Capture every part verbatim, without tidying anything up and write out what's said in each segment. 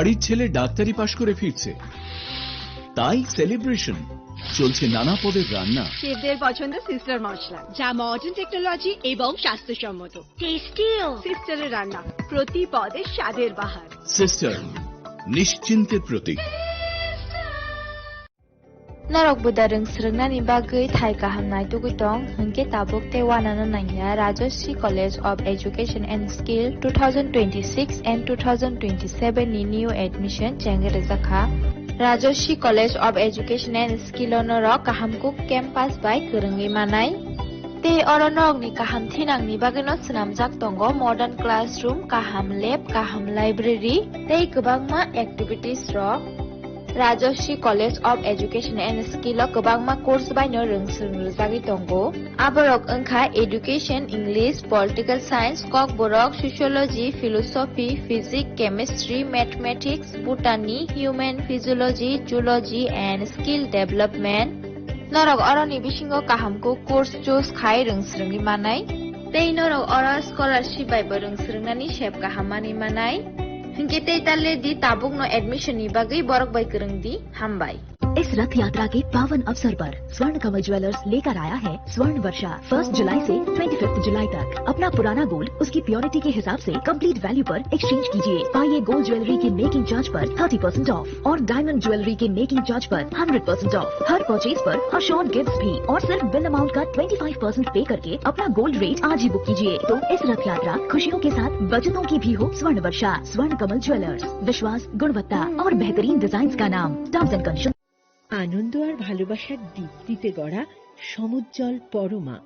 এই ছেলে ডাক্তারি পাশ করে ফিরছে, তাই সেলিব্রেশন। চলছে নানা পদের রান্না। শেফদের পছন্দ সিস্টার মশলা, যা মডার্ন টেকনোলজি এবং স্বাস্থ্যসম্মত। টেস্টিও। সিস্টারের রান্না, প্রতি পদে স্বাদের বাহার। সিস্টার, নিশ্চিন্তের প্রতীক। Norok buda rwng swrwngnani bagwi thai kaham naitugwi tong, hwnkhe tabuk tei uanano nangya Rajashree College of Education and Skill two thousand twenty-six and two thousand twenty-seven ni new admission chengwi rwjakha. Rajashree College of Education and Skill o norok kaham kuk campus bai kwrwngwi manai. Tei oro norokni kaham thinangni bagwino swnamjak tongo modern classroom, kaham lab, kaham library tei kwbangma activities rok. Rajashree College of Education and Skill o kwbangma course baino rwng swrwng rwjagwi tongo. Aborok wngkha Education, English, Political Science, Kokborok, Sociology, Philosophy, Physics, Chemistry, Mathematics, Botany, Human Physiology, Zoology and Skill Development. Norok oroni bisingo kaham kuk course choose khai rwng swrwngwi manai. Tei norok oro scholarship bai bo rwng swrwngnani sep kaham manwi manai. Hinkhe tei ta le di, tabukno admission ni bagwi borok bai kwrwng di. Hambai. इस रथ यात्रा के पावन अवसर पर स्वर्ण कमल ज्वेलर्स लेकर आया है स्वर्ण वर्षा। फर्स्ट जुलाई से ट्वेंटी फिफ्थ जुलाई तक अपना पुराना गोल्ड उसकी प्योरिटी के हिसाब से कंप्लीट वैल्यू पर एक्सचेंज कीजिए। आइए गोल्ड ज्वेलरी के मेकिंग चार्ज पर थर्टी परसेंट ऑफ और डायमंड ज्वेलरी के मेकिंग चार्ज पर हंड्रेड परसेंट ऑफ। हर परचेज पर अश्योर्ड गिफ्ट्स भी और सिर्फ बिल अमाउंट का ट्वेंटी फ़ाइव परसेंट पे करके अपना गोल्ड रेट आज ही बुक कीजिए। तो इस रथ यात्रा खुशियों के साथ बचतों की भी हो स्वर्ण वर्षा। स्वर्ण कमल ज्वेलर्स, विश्वास, गुणवत्ता और बेहतरीन डिजाइन का नाम। Terms and condition. আনন্দ আর ভালোবাসার দীপ্তিতে গড়া সমুজ্জ্বল পরমা,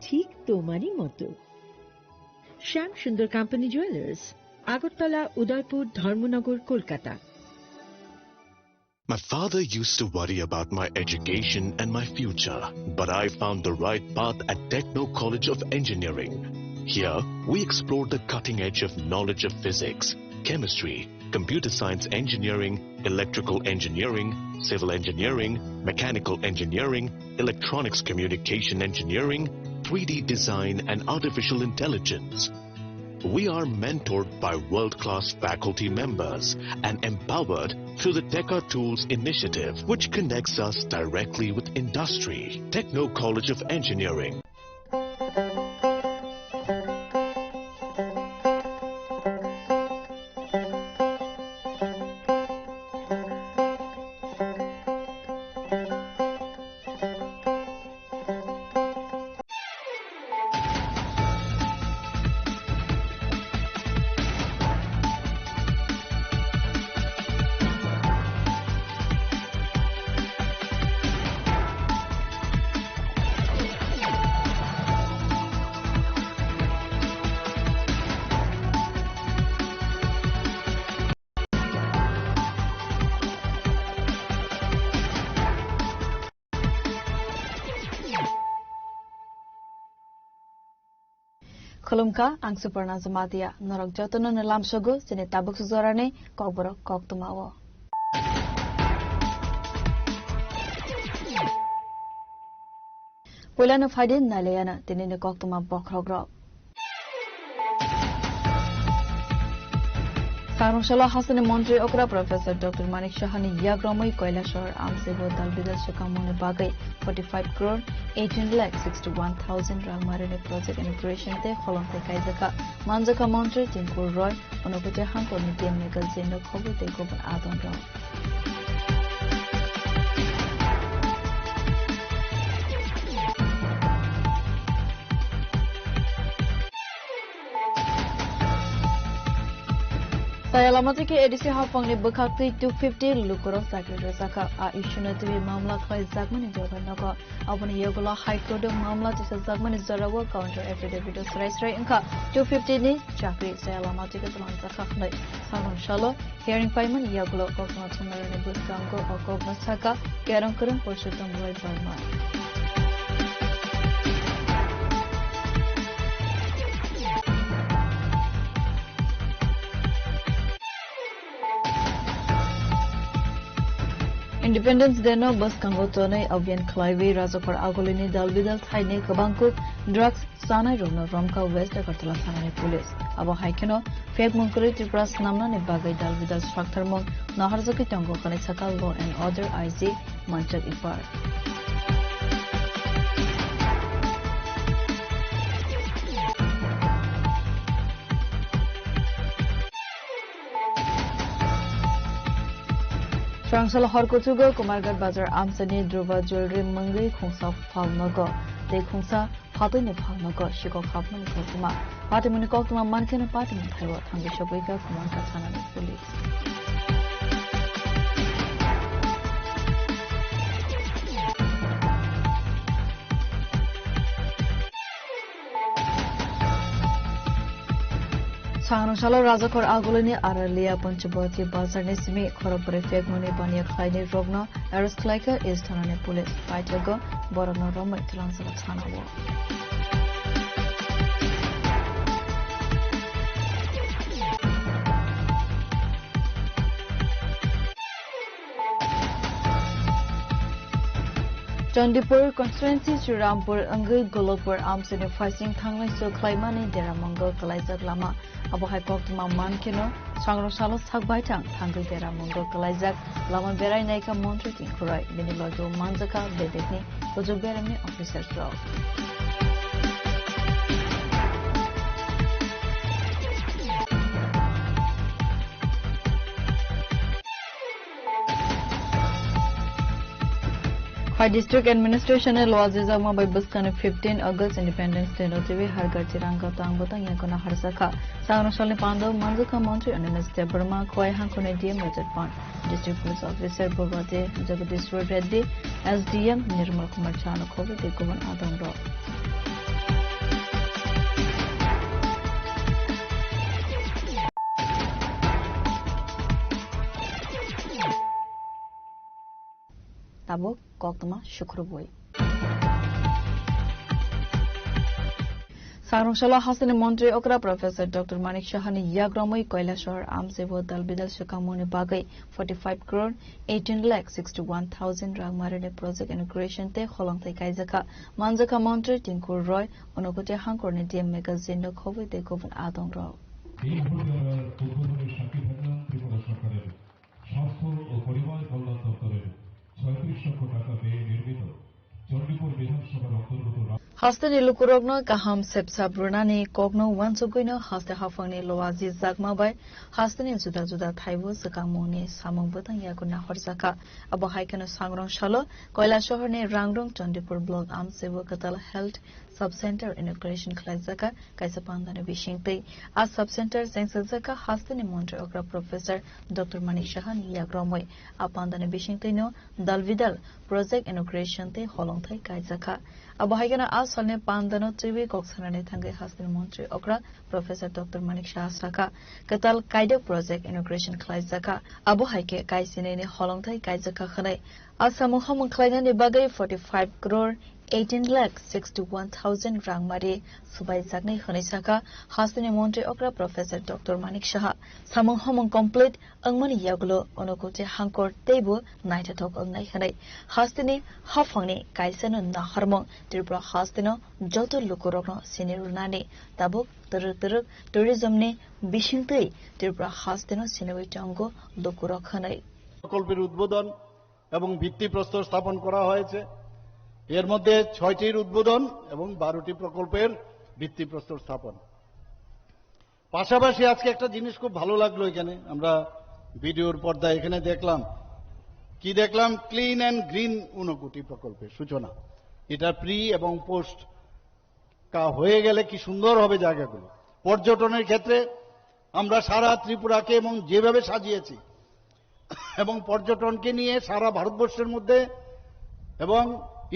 ঠিক তোমারই মতো। শ্যাম সুন্দর কোম্পানি জুয়েলার্স, আগরতলা, উদয়পুর, ধর্মনগর, Kolkata. My father used to worry about my education and my future, but I found the right path at Techno College of Engineering. Here, we explore the cutting edge of knowledge of physics, chemistry, computer science engineering, electrical engineering, civil engineering, mechanical engineering, electronics communication engineering, three D design, and artificial intelligence. We are mentored by world-class faculty members and empowered through the Teka Tools initiative, which connects us directly with industry. Techno College of Engineering. Khulumkha, ang Suparna Jamatia. Norok jotono no lamsogo chini tabuk sujorani kokborok koktwmao. Puilano phaidi nailayana tinini koktwma bokhorokrok. Sangrong salo hasteni montri okra Professor Doctor Manik Sahani yagromwi Kailasor amsebo dalbidal swkangmungni bagwi forty five crore eighteen lakh sixty one thousand rang marini project inauguration tei holongthai kaijakha. Manjakha montri Tinku Roy, Unakoti Hangkorni Time Magazine-o khobor tei kubun adonrok. Chaya lama twi khe A D C haphangni bwkhaktwi two fifty lukurok chakri rwjakha. A issue-no twiwi mamla khlaijakmani jorao nogo. Aboni yagulo High Court-o mamla tisajakmani jorao counter affidavit-o srai srai wngkha two fifty ni chakri chaya lama twi khe twlangjakha hwnwi. Sangrong salo hearing paimani yagulo koktwma thumnairokni bwskango o kokno sakha Kerong Kwrwng Purushottom Roy Barma. Independence Day no bwskango tonwi abyan khlaiwi Rajakhor Agulini dalbidal thaini kwbangkuk drugs chanai rokno romkha West Agartala thanani police. Abo hai kheno phek mung kwrwi Tripura snamnani bagwi dalbidal swktarmung naharjagwi tongo hwnwi sakha Law and Order I G Manchak Ipar. Swrangchalo hor kuchugo Kumarghat Bazar amchani Dhruva Jewelry mungwi khungsa phalnogo tei khungsa phatwini phalnogo sikok hapmani koktwma. Patimuni koktwma mankheno patimung thaibo thangwi sogwikha Kumarghat thanani police. Sangrong salo Rajakhor Agulini Aralia Panchubati bazarni simi khorokbrwi phekmani baniya khlaini rokno arrest khlaikha East Thanani police. Paithago borokno romwi twlangjago thanao. Chandipur constituency Srirampur wngwi Golokpur amchini phaising thangnai so khlaimani deramungo kwlaijak lama. Abo hai koktwma mankheno sangrong salo sak baithang thangwi deramungo kwlaijak lama berai naikha montri Tingkhuroi. Bini logi o manjakha bedekni kuchuk beremni officers rok. Khwai District Administration ni loajijakma bai bwskangni fifteen August Independence Day no twiwi hargar chirang gatang bwtang yakono harjakha. Sangrong salni pandao manjakha Montri Animesh Debbarma, Khwai hangkhorni D M Rajat Pant, District Police Officer Bhagwati Jagadishwar Reddy, S D M Nirmal Kumar Jha no khobwi tei kubun adong rok. Tabuk koktwma sukrubwi. Sangrong salo hasteni montri okra Professor Doctor Manik Saha ni yagromwi Koilashahar amchaibo dalbidal swkangmungni bagwi forty five crore eighteen lakh sixty one thousand rang marini project inauguration tei holongthai kaijakha. Manjakha montri Tinku Roy, Unakoti hangkorni D M magazine no khobwi tei kubun adong rok. এই মুহূর্তে আমরা উদ্বোধনের সাক্ষী থাকলাম ত্রিপুরা সরকারের স্বাস্থ্য ও পরিবার কল্যাণ দপ্তরের ছয়ত্রিশ লক্ষ টাকা ব্যয়ে নির্মিত চণ্ডীপুর বিধানসভার অন্তর্গত রা- Hasteni lukurokno kaham sepsap rwnani kokno uansugwino haste haphangni loajijakma bai hasteni juda juda thaibo swkangmungni samung bwtang yago nahorjakha. Abo hai kheno sangrong salo Koilashahar ni Rangrung Chandipur block amchaibo kwtal health sub center inauguration khlaijakha kaisa pandani bisingtwi. A sub center chengsajakha hasteni montri okra Professor Doctor Manik Saha ni yagromwi. A pandani bisingtwino dalbidal project inauguration tei holongthai kaijakha. Abo hai kheno a salni pandano twiwi kok sanani thangwi hasteni montri okra Professor Doctor Manik Saha sakha, kwtal kaidok project inauguration khlaijakha. Abo hai khe kaisinini holongthai kaijakha hwnwi. A samung hamung khlainani bagwi forty five crore eighteen lakh sixty one thousand rang mari swbaijaknai hwnwi sakha hasteni montri okra Professor Doctor Manik Saha. Samung hamung complete wngmani yagulo Unakoti hangkor teibo naithothok wngnai hwnwi hasteni haphangni kaisano naharmung Tripura hasteno joto lukurokno sini rwnani tabuk twrwk twrwk tourism ni bisingtwi Tripura hasteno siniwi tongo lukurok hwnwi. প্রকল্পের উদ্বোধন এবং ভিত্তিপ্রস্তর স্থাপন করা হয়েছে। এর মধ্যে ছয়টির উদ্বোধন এবং বারোটি প্রকল্পের ভিত্তিপ্রস্তর স্থাপন। পাশাপাশি আজকে একটা জিনিস খুব ভালো লাগলো, এখানে আমরা ভিডিওর পর্দায় এখানে দেখলাম, কি দেখলাম, ক্লিন অ্যান্ড গ্রিন ঊনকোটি প্রকল্পের সূচনা। এটা প্রি এবং পোস্ট কা হয়ে গেলে কি সুন্দর হবে জায়গাগুলো। পর্যটনের ক্ষেত্রে আমরা সারা ত্রিপুরাকে এবং যেভাবে সাজিয়েছি এবং পর্যটনকে নিয়ে সারা ভারতবর্ষের মধ্যে এবং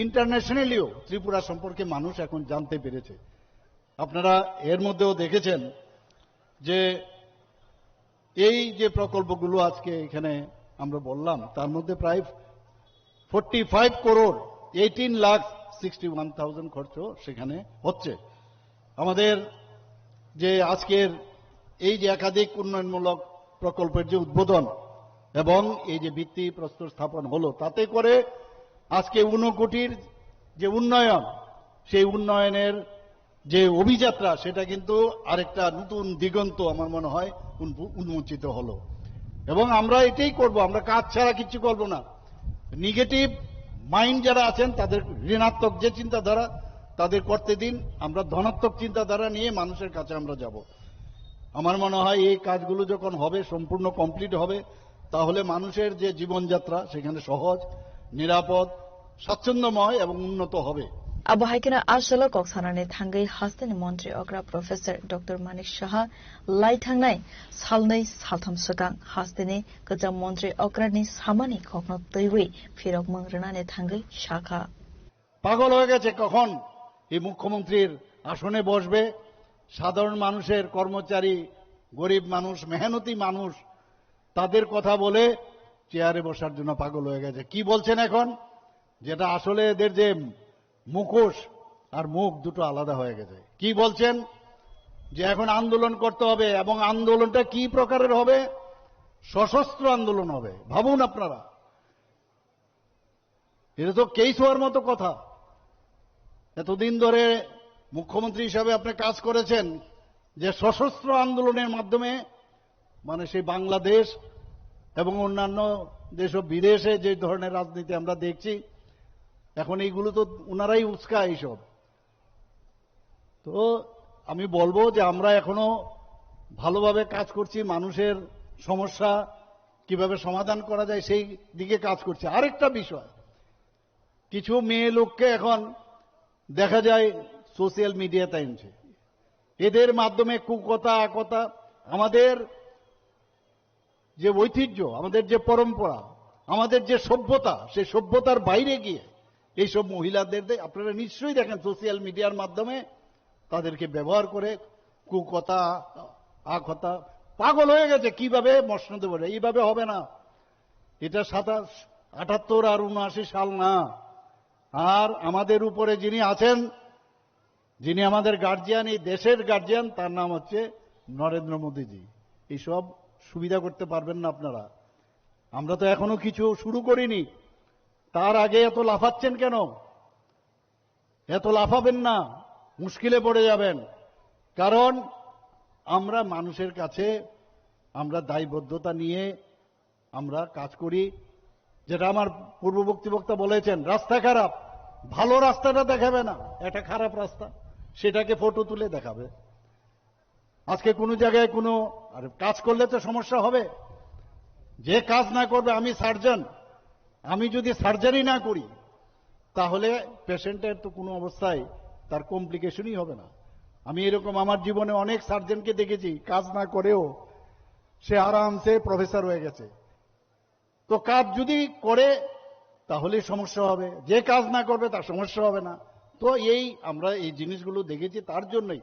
ইন্টারন্যাশনালিও ত্রিপুরা সম্পর্কে মানুষ এখন জানতে পেরেছে। আপনারা এর মধ্যেও দেখেছেন যে এই যে প্রকল্পগুলো আজকে এখানে আমরা বললাম, তার মধ্যে প্রায় ফোর্টি ফাইভ করোড় এইটিন লাখ সিক্সটি ওয়ান থাউজেন্ড খরচ সেখানে হচ্ছে। আমাদের যে আজকের এই যে একাধিক উন্নয়নমূলক প্রকল্পের যে উদ্বোধন, এবং এই যে ভিত্তি প্রস্তর স্থাপন হলো, তাতে করে আজকে ঊনকোটির যে উন্নয়ন, সেই উন্নয়নের যে অভিযাত্রা, সেটা কিন্তু আরেকটা নতুন দিগন্ত আমার মনে হয় উন্মু- উন্মোচিত হলো। এবং আমরা এটাই করব, আমরা কাজ ছাড়া কিচ্ছু করব না। নেগেটিভ মাইন্ড যারা আছেন, তাদের ঋণাত্মক যে চিন্তাধারা, তাদের করতে দিন। আমরা ধনাত্মক চিন্তাধারা নিয়ে মানুষের কাছে আমরা যাব। আমার মনে হয় এই কাজগুলো যখন হবে, সম্পূর্ণ কমপ্লিট হবে, তাহলে মানুষের যে জীবনযাত্রা সেখানে সহজ, নিরাপদ, স্বাচ্ছন্দ্যময় এবং উন্নত হবে। Abo hai kheno aswk kok sanani thangwi hasteni montri okra Professor Doctor Manik Saha lai thangnai salnwi saltham swkang hasteni kwcham montri okrani samani kokno twiwi phirokmung rwnani thangwi sakha. পাগল হয়ে গেছে, কখন এই মুখ্যমন্ত্রীর আসনে বসবে? সাধারণ মানুষের, কর্মচারী, গরিব মানুষ, মেহনতি মানুষ, তাদের কথা বলে চেয়ারে বসার জন্য পাগল হয়ে গেছে। কি বলছেন এখন? যেটা আসলে এদের যে মুখোশ আর মুখ, দুটো আলাদা হয়ে গেছে। কি বলছেন? যে এখন আন্দোলন করতে হবে, এবং আন্দোলনটা কি প্রকারের হবে? সশস্ত্র আন্দোলন হবে। ভাবুন আপনারা, এটা তো কেস হওয়ার মতো কথা। এতদিন ধরে মুখ্যমন্ত্রী হিসাবে আপনি কাজ করেছেন, যে সশস্ত্র আন্দোলনের মাধ্যমে, মানে, সেই বাংলাদেশ এবং অন্যান্য যেসব বিদেশে যে ধরনের রাজনীতি আমরা দেখছি, এখন এইগুলো তো ওনারাই উস্কায় এইসব। তো আমি বলবো যে আমরা এখনো ভালোভাবে কাজ করছি, মানুষের সমস্যা কিভাবে সমাধান করা যায় সেই দিকে কাজ করছি। আরেকটা বিষয়, কিছু মেয়ে লোককে এখন দেখা যায় সোশ্যাল মিডিয়াতে আনছে, এদের মাধ্যমে কুকথা, আকথা, আমাদের যে ঐতিহ্য, আমাদের যে পরম্পরা, আমাদের যে সভ্যতা, সেই সভ্যতার বাইরে গিয়ে এইসব মহিলাদের দে-, আপনারা নিশ্চয়ই দেখেন সোশ্যাল মিডিয়ার মাধ্যমে তাদেরকে ব্যবহার করে কুকথা, আকথা। পাগল হয়ে গেছে, কিভাবে মসনদে বলে, এইভাবে হবে না। এটা সাতাশ, আটাত্তর আর ঊনআশি সাল না। আর আমাদের উপরে যিনি আছেন, যিনি আমাদের গার্জিয়ান, এই দেশের গার্জিয়ান, তার নাম হচ্ছে নরেন্দ্র মোদীজি। এইসব সুবিধা করতে পারবেন না আপনারা। আমরা তো এখনো কিছু শুরু করিনি, তার আগে এত লাফাচ্ছেন কেন? এত লাফাবেন না, মুশকিলে পড়ে যাবেন। কারণ আমরা মানুষের কাছে আমরা দায়বদ্ধতা নিয়ে আমরা কাজ করি। যেটা আমার পূর্ববর্তী বক্তা বলেছেন, রাস্তা খারাপ, ভালো রাস্তাটা দেখাবে না, একটা খারাপ রাস্তা, সেটাকে ফটো তুলে দেখাবে। আজকে কোনো জায়গায় কোনো, আরে, কাজ করলে তো সমস্যা হবে। যে কাজ না করবে, আমি সার্জন, আমি যদি সার্জারি না করি, তাহলে পেশেন্টের তো কোনো অবস্থায় তার কমপ্লিকেশনই হবে না। আমি এরকম আমার জীবনে অনেক সার্জনকে দেখেছি, কাজ না করেও সে আরামসে প্রফেসর হয়ে গেছে। তো কাজ যদি করে, তাহলে সমস্যা হবে, যে কাজ না করবে, তার সমস্যা হবে না। তো এই আমরা এই জিনিসগুলো দেখেছি, তার জন্যই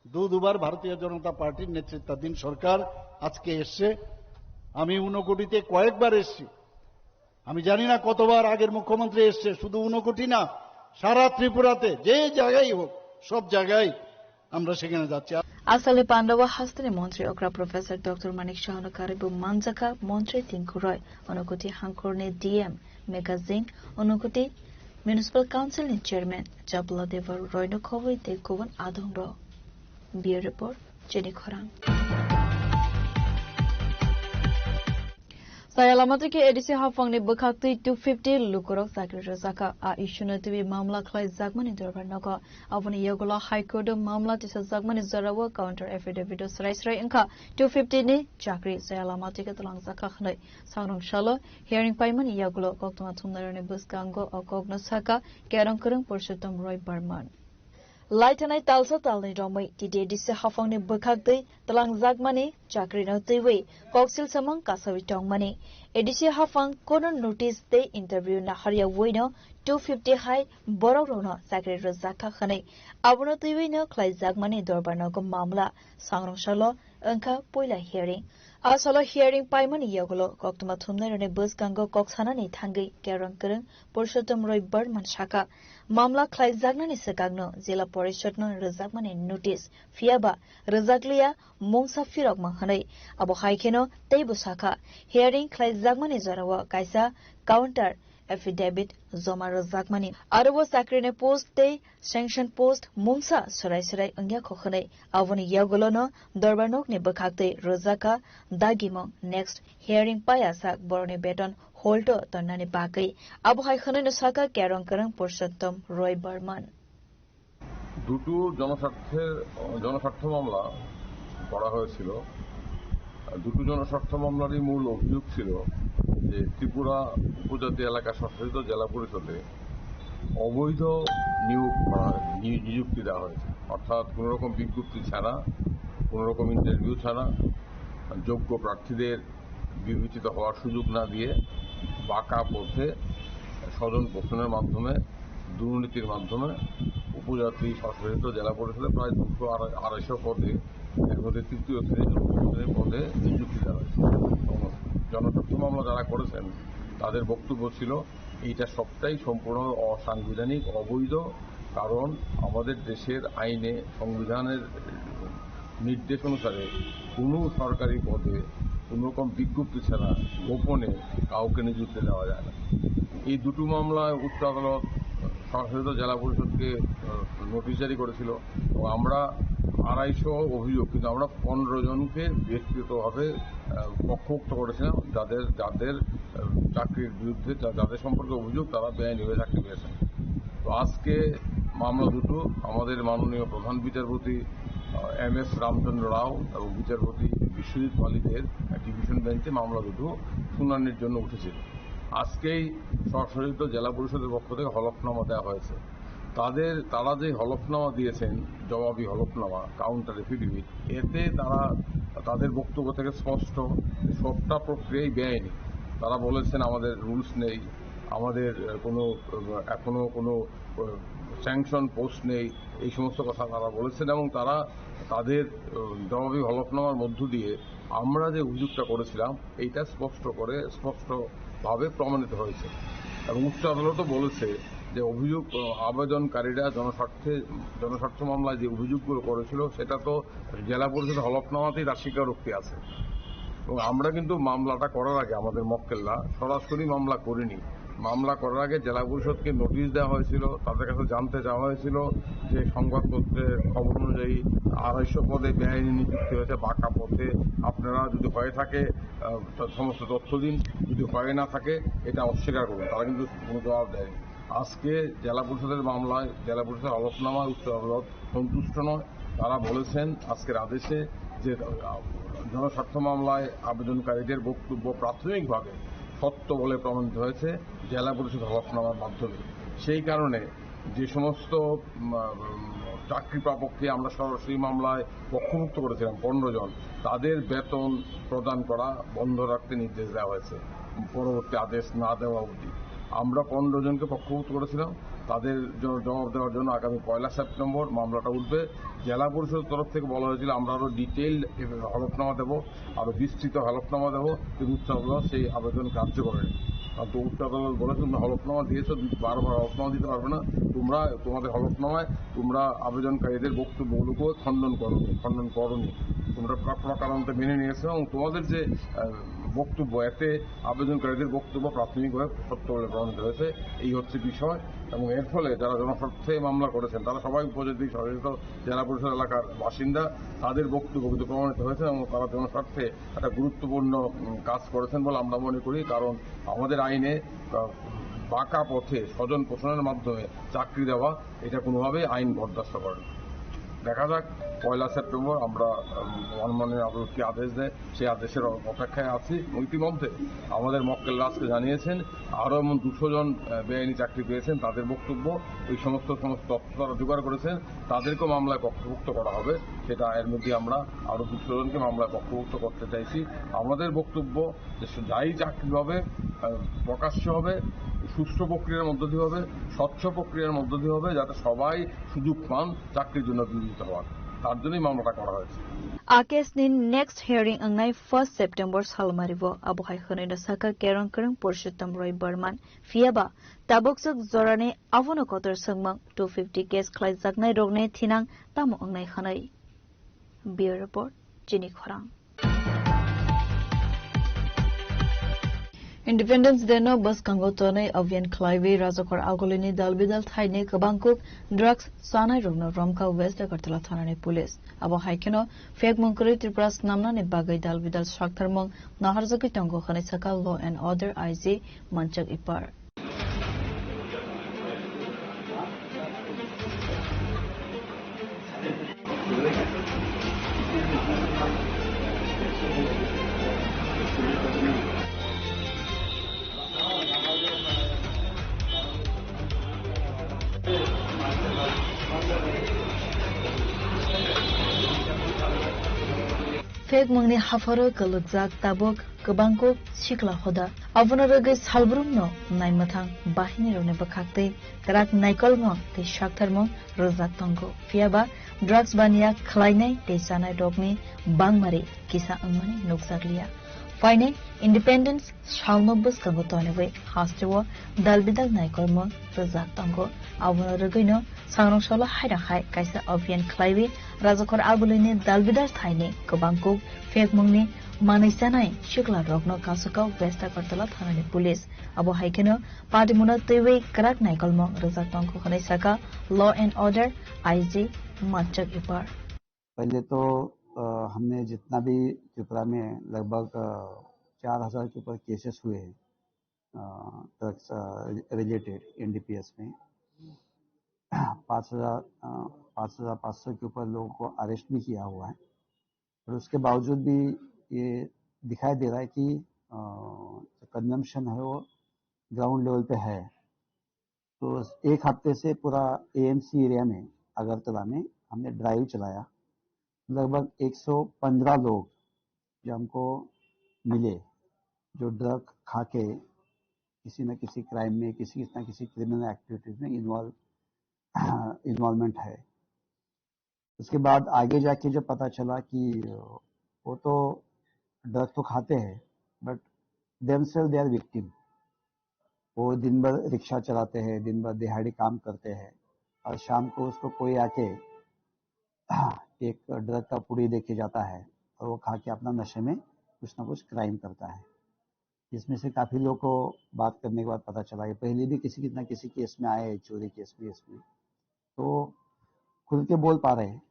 দু দুবার ভারতীয় জনতা পার্টির নেতৃত্বাধীন সরকার আজকে এসছে। আমি ঊনকোটিতে কয়েকবার এসছি, আমি জানি না কতবার আগের মুখ্যমন্ত্রী এসছে, শুধু ঊনকোটি না, সারা ত্রিপুরাতে যে জায়গায় হোক, সব জায়গায় আমরা সেখানে যাচ্ছি। Asali pandao hasteni montri okra Professor Doctor Manik Saha no karwi bo manjakha montri tingkuroi, Unakoti hangkhorni D M, Megazing, Unakoti Municipal Council ni Chairman Chapla Deva Roy no khobwi tei kubun adongrok. Bureau Report, Chini Khorang. Chaya lama twi khe A D C haphangni bwkhaktwi two fifty lukurok chakri rwjakha. A issue no twiwi mamla khlaijakmani dorbar nogo. Aboni yagulo High Court o mamla tisajakmani jorao counter affidavit o srai srai wngkha two fifty ni chakri chaya lama twi khe twlangjakha hwnwi. Sangrong salo hearing paimani yagulo koktwma thumnairokni bwskango o kokno sakha Kerong kwrwng Purushottom Roy Barman. Lai thanai talsa talni romwi T T A D C haphangni bwkhak twi twlangjakmani chakrino twiwi koksil samung kasawi tongmani. A D C haphang kono notice tei interview naharya uino two fifty hai borokrokno chakri rwjakha hwnwi abono twiwino khlaijakmani dorbar nogo mamla sangrong salo wngkha puila hearing. Asolo hearing paimani yagulo koktwma thumnairokni bwskango kok sanani thangwi Kerong Kwrwng Purushottom Roy Barman sakha, mamla khlaijaknani swkangno Jila Porishadno rwjakmani notice, phiyaba rwjakliya mungsa phirokma hwnwi. Abo hai kheno teibo sakha, hearing khlaijakmani jorao kaisa counter affidavit joma rwjakmani. Aro o chakrini post tei sanction post mungsa swrai swrai wngya kho hwnwi. Aboni yagulono dorbar nokni bwkhaktwi rwjakha dagimung next hearing paiya sak borokni beton holdo tonnani bagwi. Abo hai hwnwino sakha Kerong Kwrwng Purushottom Roy Barman. দুটো জনস্বার্থের, জনস্বার্থ মামলা করা হয়েছিল। দুটো জনস্বার্থ মামলারই মূল অভিযোগ ছিল যে ত্রিপুরা উপজাতি এলাকা স্বশাসিত জেলা পরিষদে অবৈধ নিয়োগ করা হয়েছে, নি-, নিযুক্তি দেওয়া হয়েছে, অর্থাৎ কোনো রকম বিজ্ঞপ্তি ছাড়া, কোনো রকম ইন্টারভিউ ছাড়া যোগ্য প্রার্থীদের বিবেচিত হওয়ার সুযোগ না দিয়ে বাঁকা পথে স্বজন পোষণের মাধ্যমে, দুর্নীতির মাধ্যমে উপজাতি স্বশাসিত জেলা পরিষদে প্রায় দুশো আড়াই-, আড়াইশো পদে, এর মধ্যে তৃতীয় শ্রেণী, চতুর্থ শ্রেণীর পদে নিযুক্তি দেওয়া হয়েছে। এবং জনস্বার্থ মামলা যারা করেছেন, তাদের বক্তব্য ছিল এইটা সবটাই সম্পূর্ণ অসাংবিধানিক, অবৈধ। কারণ আমাদের দেশের আইনে, সংবিধানের নির্দেশ অনুসারে কোনো সরকারি পদে কোনো রকম বিজ্ঞপ্তি ছাড়া গোপনে কাউকে নিযুক্তি দেওয়া যায় না। এই দুটো মামলায় উচ্চ আদালত স্বশাসিত জেলা পরিষদকে, আহ, নোটিশ জারি করেছিল এবং আমরা আড়াইশো অভিযোগ, কিন্তু আমরা পনেরো জনকে ব্যক্তিগতভাবে, আহ, পক্ষভুক্ত করেছিলাম, যাদের, যাদের, আহ, চাকরির বিরুদ্ধে যা-, যাদের সম্পর্কে অভিযোগ তারা বেআইনিভাবে চাকরি পেয়েছেন। তো আজকে মামলা দুটো আমাদের মাননীয় প্রধান বিচারপতি, আহ, এম এস রামচন্দ্র রাও এবং বিচারপতি বিশ্বজিৎ মালিকের ডিভিশন বেঞ্চে মামলা দুটো শুনানির জন্য উঠেছিল। আজকেই স্বশাসিত জেলা পরিষদের পক্ষ থেকে হলফনামা দেওয়া হয়েছে। তাদের, তারা যে হলফনামা দিয়েছেন, জবাবি হলফনামা, কাউন্টার এফিডেভিট, এতে তারা, তাদের বক্তব্য থেকে স্পষ্ট যে সবটা প্রক্রিয়াই বেআইনি। তারা বলেছেন, "আমাদের রুলস নেই, আমাদের, আহ, কোনো, আহ, এখনো কোনো, আহ, স্যাংশন পোস্ট নেই।" এই সমস্ত কথা তারা বলেছেন এবং তারা তাদের, আহ, জবাবি হলফনামার মধ্য দিয়ে আমরা যে অভিযোগটা করেছিলাম, এইটা স্পষ্ট করে, স্পষ্টভাবে প্রমাণিত হয়েছে। এবং উচ্চ আদালতও বলেছে যে অভিযোগ, আহ, আবেদনকারীরা জনস্বার্থে, জনস্বার্থ মামলায় যে অভিযোগগুলো করেছিল, সেটা তো জেলা পরিষদ হলফনামাতেই তার স্বীকারোক্তি আছে। এবং আমরা কিন্তু মামলাটা করার আগে আমাদের মক্কেলরা সরাসরি মামলা করিনি। মামলা করার আগে জেলা পরিষদকে নোটিশ দেওয়া হয়েছিল, তাদের কাছে জানতে চাওয়া হয়েছিল যে সংবাদপত্রের খবর অনুযায়ী আড়াইশো পদে বেআইনি নিযুক্তি হয়েছে বাঁকা পথে, আপনারা যদি হয়ে থাকে, আহ, ত-, সমস্ত তথ্য দিন, যদি হয়ে না থাকে এটা অস্বীকার করুন। তারা কিন্তু কোনো জবাব দেয়নি। আজকে জেলা পরিষদের মামলায়, জেলা পরিষদের হলফনামায় উচ্চ আদালত সন্তুষ্ট নয়। তারা বলেছেন আজকের আদেশে যে, আহ, জনস্বার্থ মামলায় আবেদনকারীদের বক্তব্য প্রাথমিকভাবে সত্য বলে প্রমাণিত হয়েছে জেলা পরিষদ হলফনামার মাধ্যমে। সেই কারণে যে সমস্ত, উম, আহ, চাকরি প্রাপককে আমরা সরাসরি মামলায় পক্ষভুক্ত করেছিলাম পনেরো জন, তাদের বেতন প্রদান করা বন্ধ রাখতে নির্দেশ দেওয়া হয়েছে পরবর্তী আদেশ না দেওয়া অবধি। আমরা পনেরো জনকে পক্ষভুক্ত করেছিলাম, তাদের জ-, জবাব দেওয়ার জন্য আগামী পয়লা সেপ্টেম্বর মামলাটা উঠবে। জেলা পরিষদের তরফ থেকে বলা হয়েছিল আমরা আরো ডিটেইলড হলফনামা দেবো, আরো বিস্তৃত হলফনামা দেবো, কিন্তু উচ্চ আদালত সেই আবেদন কার্যকর হয়নি। কারণ তো উচ্চ আদালত বলেছে, "তুমি হলফনামা দিয়েছো, বারবার হলফনামা দিতে পারবে না, তোমরা তোমাদের হলফনামায় তোমরা আবেদনকারীদের বক্তব্যগুলোকে খণ্ডন করোনি, খণ্ডন করোনি, তোমরা প্রা-, প্রকারান্তে মেনে নিয়েছো এবং তোমাদের যে, আহ, বক্তব্য, এতে আবেদনকারীদের বক্তব্য প্রাথমিকভাবে সত্য বলে প্রমাণিত হয়েছে।" এই হচ্ছে বিষয়। এবং এর ফলে যারা জনস্বার্থে মামলা করেছেন, তারা সবাই উপজাতি স্বশাসিত জেলা পরিষদ এলাকার বাসিন্দা, তাদের বক্তব্য কিন্তু প্রমাণিত হয়েছে এবং তারা জনস্বার্থে একটা গুরুত্বপূর্ণ, উম, কাজ করেছেন বলে আমরা মনে করি। কারণ আমাদের আইনে, আহ, বাঁকা পথে স্বজন পোষণের মাধ্যমে চাকরি দেওয়া, এটা কোনোভাবেই আইন বরদাস্ত করে না। দেখা যাক, পয়লা সেপ্টেম্বর আমরা, উম, মহামান্য আদালত কি আদেশ দেয়, সেই আদেশের অ-, অপেক্ষায় আছি। এবং ইতিমধ্যে আমাদের মক্কেলরা আজকে জানিয়েছেন, আরও এমন দুশো জন, আহ, বেআইনি চাকরি পেয়েছেন, তাদের বক্তব্য, এই সমস্ত, সমস্ত তথ্য তারা জোগাড় করেছেন, তাদেরকেও মামলায় পক্ষভুক্ত করা হবে। সেটা এর মধ্যে আমরা আরও দুশো জনকে মামলায় পক্ষভুক্ত করতে চাইছি। আমাদের বক্তব্য যে স-, যাই চাকরি হবে, আহ, প্রকাশ্য হবে, সুষ্ঠু প্রক্রিয়ার মধ্য দিয়ে হবে, স্বচ্ছ প্রক্রিয়ার মধ্য দিয়ে হবে, যাতে সবাই সুযোগ পান চাকরির জন্য বিবেচিত হওয়ার। তার জন্যই মামলাটা করা হয়েছে। A case ni next hearing wngnai first September salmari bo. Abo hai hwnwi no sakha Kerong Kerong Purushottam Roy Barman. Phiya ba tabuk swk jorani abono kotor swngmung two fifty case khlaijaknai rokni thinang tamo wngnai hwnwi. Bureau Report, Chini Khorang. Independence Day no bwskango tonwi abhiyan khlaiwi Rajakhor Agulini dalbidal thaini kwbang kuk drugs chanai rokno romkha West Agartala thanani police. Abo hai kheno phek mung kwrwi Tripura snamnani bagwi dalbidal saktharmung naharjagwi tongo hwnwi sakha Law and Order I G Manchak Ipar. Phek mungni hapharo kwlwkjak tabuk kwbang kuk sikla hoda. Abono rwgwi salbrumno naimwthang bahinirokni bwkhaktwi kwrak naikolmung tei saktharmung rwjak tongo. Phiya ba drugs baniya khlainai tei chanai rokni bangmari kisa wngmani nukjakliya. Phainai Independence salno bwskango tonwi hasteo dalbidal naikolmung rwjak tongo. Abono rwgwino sangrong solo haira hai kaisa abhiyan khlaiwi Rajakhor Agulini dalbidal thaini kwbang kuk phekmungni manwi chanai sikla rokno kasukao West Agartala thanani police. Abo hai kheno patimungno twiwi kwrak naikolmung rwjak tongo hwnwi sakha Law and Order I G Manchak Ipar. पहले तो, अ, हमने जितना भी त्रिपुरा में लगभग, अ, चार हज़ार के ऊपर केसेस हुए हैं, अ, ड्रग्स, अ, रिलेटेड एनडीपीएस में। पाँच हज़ार, अ, पाँच हज़ार पाँच सौ के ऊपर लोगों को अरेस्ट भी किया हुआ है। और उसके बावजूद भी ये दिखाई दे रहा है कि, अ, जो कंजम्पशन है वो ग्राउंड लेवल पे है। तो एक हफ्ते से पूरा एएमसी एरिया में, अगरतला में हमने ड्राइव चलाया। लगभग एक सौ पन्द्रह लोग जो हमको मिले, जो ड्रग खा के किसी न किसी क्राइम में, किसी न किसी क्रिमिनल एक्टिविटीज में इन्वॉल्व, इन्वॉल्वमेंट है। उसके बाद आगे जाके जब पता चला कि वो तो ड्रग तो खाते हैं, but themselves they are victim। वो दिन भर रिक्शा चलाते हैं, दिन भर दिहाड़ी काम करते हैं, और शाम को उसको कोई आके एक ड्रग का पुड़ी दे के जाता है, और वो खा के अपना नशे में कुछ ना कुछ क्राइम करता है। इसमें से काफी लोगों को बात करने के बाद पता चला, ये पहले भी किसी, किसी ना किसी केस में आए हैं, चोरी केस भी, इसमें तो खुल के बोल पा रहे हैं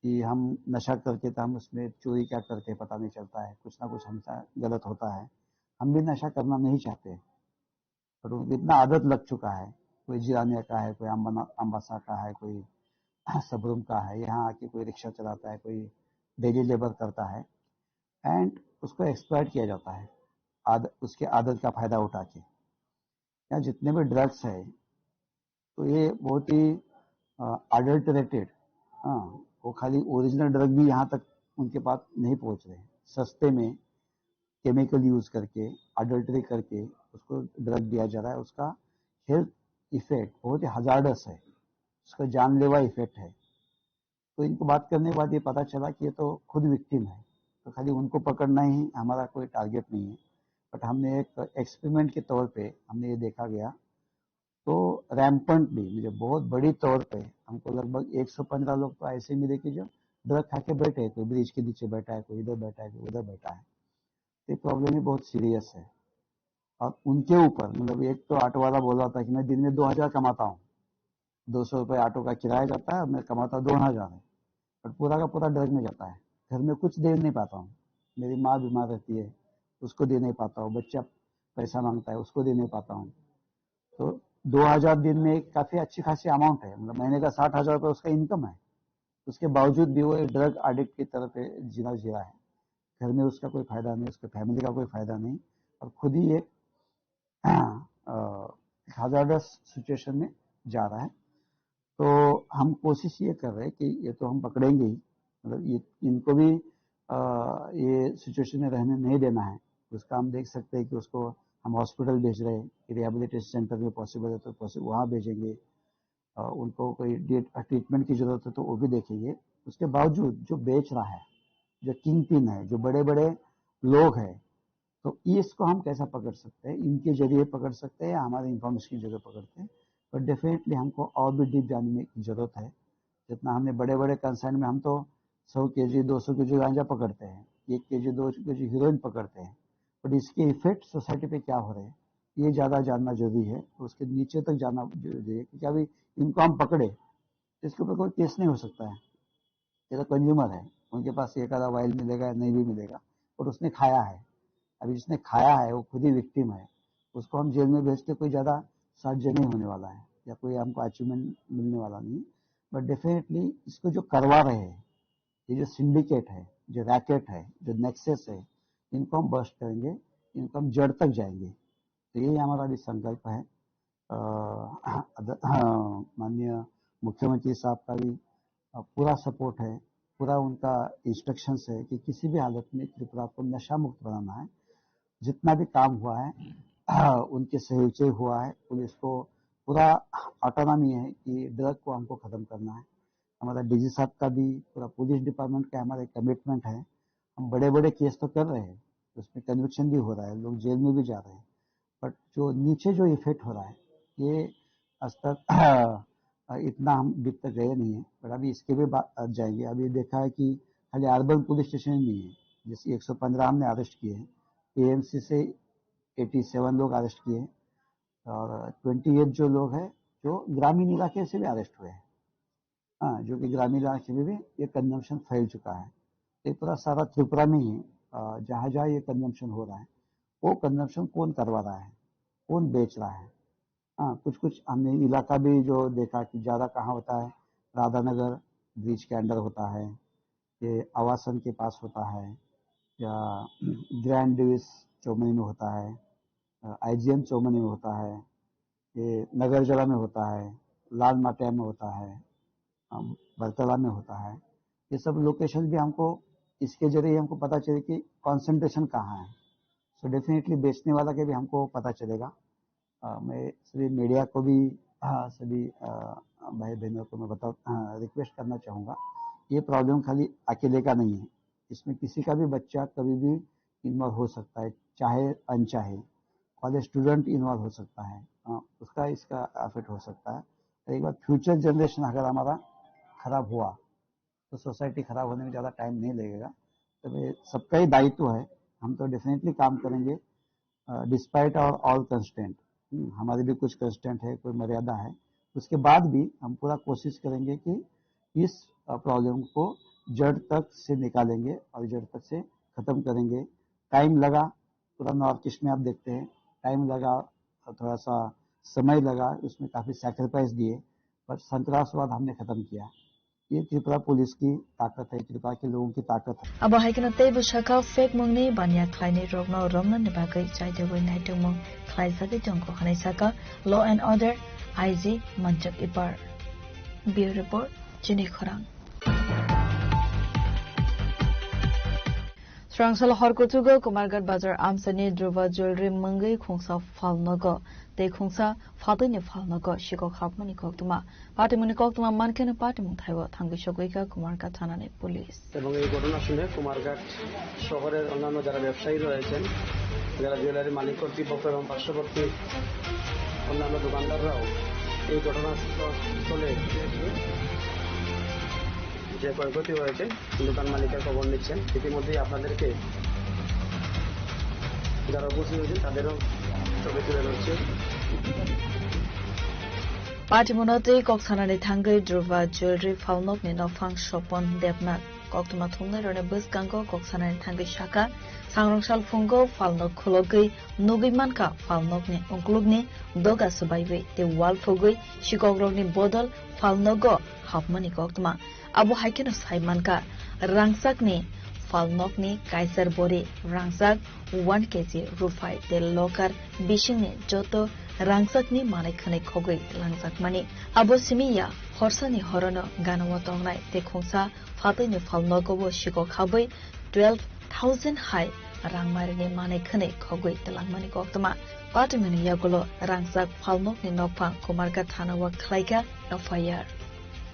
कि हम नशा करके, तो हम उसमें चोरी क्या करते हैं पता नहीं चलता है, कुछ ना कुछ हमसे गलत होता है, हम भी नशा करना नहीं चाहते। पर उनको इतना आदत लग चुका है, कोई जिरानिया का है, कोई अम्बना-, अम्बासा का है, कोई सबरूम का है, यहाँ आके कोई रिक्शा चलाता है, कोई डेली लेबर करता है, एंड उसको एक्सप्लॉइट किया जाता है आद-, उसके आदत का फायदा उठा के। यहाँ जितने भी ड्रग्स है, तो ये बहुत ही, अ, अडल्टरेटेड, हाँ, वो खाली ओरिजिनल ड्रग भी यहाँ तक उनके पास नहीं पहुँच रहे। सस्ते में केमिकल यूज़ करके, अडल्टरी करके उसको ड्रग दिया जा रहा है, उसका हेल्थ इफेक्ट बहुत ही हजार्डस है, उसका जानलेवा इफेक्ट है। तो इनको बात करने के बाद ये पता चला कि ये तो खुद विक्टिम है, तो खाली उनको पकड़ना ही हमारा कोई टारगेट नहीं है। बट हमने एक एक्सपेरिमेंट के तौर पे हमने ये देखा गया, तो रैम्पेंट भी, मुझे बहुत बड़ी तौर पे हमको लगभग एक सौ पन्द्रह लोग तो ऐसे मिले कि जो ड्रग खा के बैठे हैं, कोई ब्रिज के नीचे बैठा है, कोई इधर बैठा है, कोई उधर बैठा है। ये प्रॉब्लम ही बहुत सीरियस है। और उनके ऊपर, मतलब, एक तो ऑटो वाला बोल रहा था कि मैं दिन में दो हज़ार कमाता हूँ, दो सौ रुपये ऑटो का किराया जाता है, मैं कमाता दो हज़ार है, पर पूरा का पूरा ड्रग में जाता है। घर में कुछ दे नहीं पाता हूँ, मेरी माँ बीमार रहती है, उसको दे नहीं पाता हूँ, बच्चा पैसा मांगता है, उसको दे नहीं पाता हूँ। तो दो हज़ार दिन में काफी अच्छी खासी अमाउंट है, मतलब, महीने का साठ हज़ार रुपये उसका इनकम है। उसके बावजूद भी वो एक ड्रग एडिक्ट की तरह पे जीना जी रहा है। घर में उसका कोई फायदा नहीं, उसके फैमिली का कोई फायदा नहीं, और खुद ही एक, अ, एक हजार्डस सिचुएशन में जा रहा है। तो हम कोशिश ये कर रहे हैं कि ये तो हम पकड़ेंगे ही, मतलब, ये, इनको भी, अ, ये सिचुएशन में रहने नहीं देना है। उसका हम देख सकते हैं कि उसको हम हॉस्पिटल भेज रहे हैं, रिहैबिलिटेशन सेंटर में पॉसिबल है तो पॉसि-, वहाँ भेजेंगे। अ, उनको कोई डे-, ट्रीटमेंट की ज़रूरत है तो वो भी देखेंगे। उसके बावजूद जो बेच रहा है, जो किंग पिन है, जो बड़े बड़े लोग हैं, तो इसको हम कैसा पकड़ सकते हैं, इनके जरिए पकड़ सकते हैं या हमारे इंफॉर्मेशन के जरिए पकड़ते हैं। तो डेफिनेटली हमको और भी डीप जाने की जरूरत है। जितना हमने बड़े बड़े कंसर्न में हम तो सौ केजी दो सौ केजी गांजा पकड़ते हैं, एक केजी दो केजी हीरोइन पकड़ते हैं, बट इसके इफेक्ट सोसाइटी पे क्या हो रहे हैं, ये ज़्यादा जानना जरूरी है। उसके नीचे तक जाना जरूरी है, क्योंकि अभी इनको हम पकड़े, इसके ऊपर कोई केस नहीं हो सकता है। ये तो कंज्यूमर है, उनके पास एक आधा वाइल मिलेगा या नहीं भी मिलेगा, बट उसने खाया है। अभी जिसने खाया है वो खुद ही विक्टिम है, उसको हम जेल में भेज के कोई ज़्यादा साध्य नहीं होने वाला है या कोई हमको अचीवमेंट मिलने वाला नहीं। बट डेफिनेटली इसको जो करवा रहे हैं, ये जो सिंडिकेट है, जो रैकेट है, जो नेक्सस है, इनको हम बस्ट करेंगे, इनको हम जड़ तक जाएंगे। तो यही हमारा अभी संकल्प है। अ, अद-, माननीय मुख्यमंत्री साहब का भी, अ, पूरा सपोर्ट है, पूरा उनका इंस्ट्रक्शंस है कि किसी भी हालत में त्रिपुरा को नशा मुक्त बनाना है। जितना भी काम हुआ है, उनके सहयोग से हुआ है। पुलिस को पूरा ऑटोनॉमी है कि ड्रग को हमको खत्म करना है। हमारा डीजी साहब का भी, पूरा पुलिस डिपार्टमेंट का हमारा एक कमिटमेंट है। हम बड़े-बड़े केस तो कर रहे हैं, उसमें कन्विक्शन भी हो रहा है, लोग जेल में भी जा रहे हैं, बट जो नीचे जो इफेक्ट हो रहा है, ये आज तक इतना हम डीप तक गए नहीं है, बट अभी इसके भी बा-, जाएंगे। अभी देखा है कि खाली अर्बन पुलिस स्टेशन ही नहीं है, जैसे एक सौ पन्द्रह हमने अरेस्ट किए हैं, एएमसी से एटी सेवन लोग अरेस्ट किए हैं और ट्वेंटी एट जो लोग हैं, जो ग्रामीण इलाके से भी अरेस्ट हुए हैं। हाँ, जो कि ग्रामीण इलाके में भी ये कंजम्पशन फैल चुका है। ये पूरा सारा त्रिपुरा में ही, अ, जहाँ-जहाँ ये कंजम्पशन हो रहा है, वो कंजम्पशन कौन करवा रहा है, कौन बेच रहा है? हाँ, कुछ-कुछ हमने इलाका भी जो देखा कि ज़्यादा कहाँ होता है, राधानगर ब्रिज के अंडर होता है, ये आवासन के पास होता है, या ग्रैंड ड्यूस चौमनी में होता है, अ, आईजीएम चौमनी में होता है, ये नगरजला में होता है, लाल माटिया में होता है, अम, बरतला में होता है। ये सब लोकेशन भी हमको इसके जरिए हमको पता चले कि कॉन्सेंट्रेशन कहाँ है। सो डेफिनेटली बेचने वाला के भी हमको पता चलेगा। अ, मैं सभी मीडिया को भी, अ, सभी, अ, भाई बहनों को मैं बता, अ, रिक्वेस्ट करना चाहूँगा, ये प्रॉब्लम खाली अकेले का नहीं है, इसमें किसी का भी बच्चा कभी भी इन्वॉल्व हो सकता है, चाहे अनचाहे। कॉलेज स्टूडेंट इन्वॉल्व हो सकता है, अ, उसका इसका अफेक्ट हो सकता है। तो एक बार फ्यूचर जनरेशन अगर हमारा खराब हुआ, तो सोसाइटी खराब होने में ज़्यादा टाइम नहीं लगेगा। तो ये सबका ही दायित्व है, हम तो डेफिनेटली काम करेंगे, अ, despite our all constraint। हम्म, हमारी भी कुछ कंस्ट्रेंट है, कोई मर्यादा है, उसके बाद भी हम पूरा कोशिश करेंगे कि इस, अ, प्रॉब्लम को जड़ तक से निकालेंगे और जड़ तक से ख़त्म करेंगे। टाइम लगा, पूरा नॉर्थ ईस्ट में आप देखते हैं, टाइम लगा, थोड़ा सा समय लगा, उसमें काफ़ी सैक्रिफाइस दिए, पर संतरासवाद हमने ख़त्म किया। ये त्रिपुरा पुलिस की ताकत है, त्रिपुरा के लोगों की ताकत है। Abo hai kheno teibo sakha, fake mungni baniya khlainai rokno romnani bagwi chaidagwi naitongmung khlaijagwi tongkho hwnwi sakha Law and Order I G Manjak Ipar. Bureau Report, Chini Khorang. Swrangsa hor kuchugo Kumarghat Bazar amsani Dhruva Jewelry mungwi khungsa phalnogo tei khungsa phatwini phalnogo sikok hapmani koktwma. Patimungni koktwma mankheno patimung thaibo thangwi sogwikha Kumarghat thanani police. এবং এই ঘটনা শুনে কুমারঘাট শহরের অন্যান্য যারা ব্যবসায়ী রয়েছেন, যারা জুয়েলারি মালিক কর্তৃপক্ষ এবং পার্শ্ববর্তী অন্যান্য দোকানদাররাও এই ঘটনাস্থলে যে ক্ষয়ক্ষতি হয়েছে দোকান মালিকের খবর নিচ্ছেন। ইতিমধ্যেই আপনাদেরকে যারা উপস্থিত হয়েছেন তাদেরও ছবি তুলে ধরছি। Patimungno tei kok sanani thangwi Dhruva Jewelry phalnokni nokphang Sopon Debnath koktwma thumnairokni bwskango kok sanani thangwi sakha, sangrong salphungo phalnok khulogwi nugwi mankha phalnokni uklukni doga swbaiwi tei wal phugwi sikokrokni bodol phalnogo hapmani koktwma. Abo hai kheno sai mankha, rangchakni phalnokni kaichar bori rangchak one K G ruphai tei lokar bisingni joto rangchakni manwi khwnwi khogwi twlangjakmani. Abo simi ya horsani horono ganao tongnai tei khungsa phatwini phalnogo bo sikok habwi twelve thousand hai rangmarini manwi khwnwi khogwi twlangmani koktwma. Patimungni yagulo rangchak phalnokni nokphang Kumarghat thanao khlaikha F I R.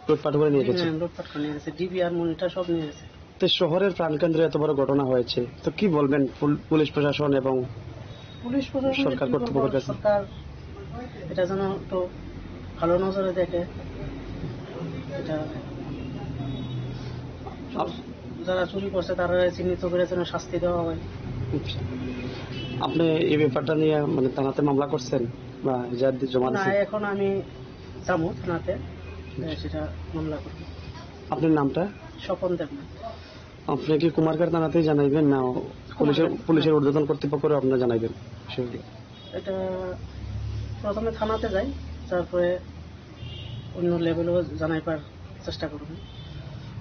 লুটপাট করে নিয়ে গেছে। হ্যাঁ, লুটপাট করে নিয়ে গেছে, ডিবি আর মনিটর সব নিয়ে গেছে। তো শহরের প্রাণকেন্দ্রে এত বড় ঘটনা হয়েছে, তো কি বলবেন পুল-, পুলিশ প্রশাসন এবং পুলিশ প্রশাসন সরকার কিন্তু কর্তৃপক্ষের বলবো কাছে? সরকার এটা যেন একটু ভালো নজরে দেখে, এটা আপ- যারা চুরি করছে তারা চিহ্নিত করে যেন শাস্তি দেওয়া হয়। আচ্ছা। আপনি এই ব্যাপারটা নিয়ে মানে থানাতে মামলা করছেন বা এজাহার জমা না, দিয়েছেন? এখন আমি যাবো থানাতে, সেটা মামলা করবো। আপনার নামটা? স্বপন দেবনাথ। আপনি কি কুমারঘাট থানাতেই জানাইবেন না পুলিশের, কুমারঘাট। পুলিশের ঊর্ধ্বতন কর্তৃপক্ষরে আপনারা জানাইবেন? এটা প্রথমে থানাতে যাই, তারপরে অন্য লেভেলও জানাইবার চেষ্টা করব।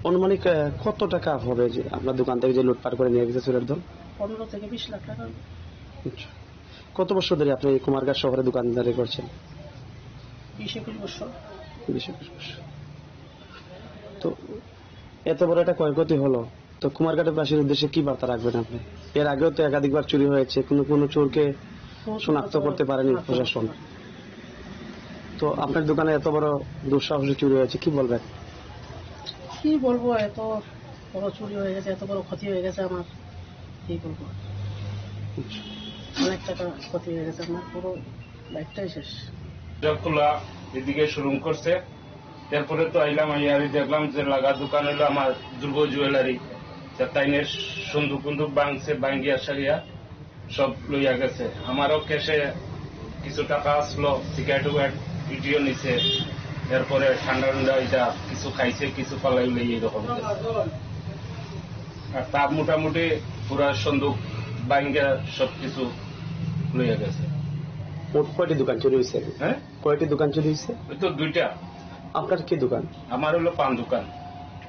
আনুমানিক, আহ, কত টাকা হবে যে আপনার দোকান থেকে যে লুটপাট করে নিয়ে গেছে চোরের দল? পনেরো থেকে বিশ লাখ টাকা। আচ্ছা। কত বছর ধরে আপনি এই কুমারঘাট শহরে দোকানদারি করছেন? বিশ একুশ বছর। বিশ একুশ বছর। তো এত বড় একটা ক্ষয়ক্ষতি হলো, তো কুমারঘাটবাসীর উদ্দেশ্যে কি বার্তা রাখবেন আপনি? এর আগেও তো একাধিকবার চুরি হয়েছে, কোনো কোনো চোরকে শনাক্ত করতে পারেনি প্রশাসন। তো আপনার দোকানে এত বড় দুঃসাহসিক চুরি হয়েছে, কি বলবেন? কি বলবো, এত বড় চুরি হয়ে গেছে, এত বড় ক্ষতি হয়ে গেছে আমার, কি বলবো, অনেক টাকা ক্ষতি হয়ে গেছে আমার, পুরো লাইফটাই শেষ। দরজা খোলা, এদিকে শোরুম করছে। এরপরে তো আইলাম, আইয়া আমি দেখলাম যে লাগা দোকান হইলো আমার ধ্রুব জুয়েলারি। তা তাইনের সন্দুক কুন্দুক ভাঙছে, ভাঙ্গিয়া সারিয়া সব লইয়া গেছে। আমারও ক্যাশে কিছু টাকা আসলো, সিগারেট উগারেট ইটিও নিছে। এরপরে ঠান্ডা ঠান্ডা এটা কিছু খাইছে, কিছু পালাই লইয়া এরকম গেছে। আর তার মোটামুটি পুরা সন্দুক ভাঙ্গিয়া সব কিছু লইয়া গেছে। মোট কয়টি দোকান চুরি হয়েছে? হ্যাঁ? কয়টি দোকান চুরি হয়েছে? ওই তো দুইটা। আপনার কি দোকান? আমার হলো পান দোকান।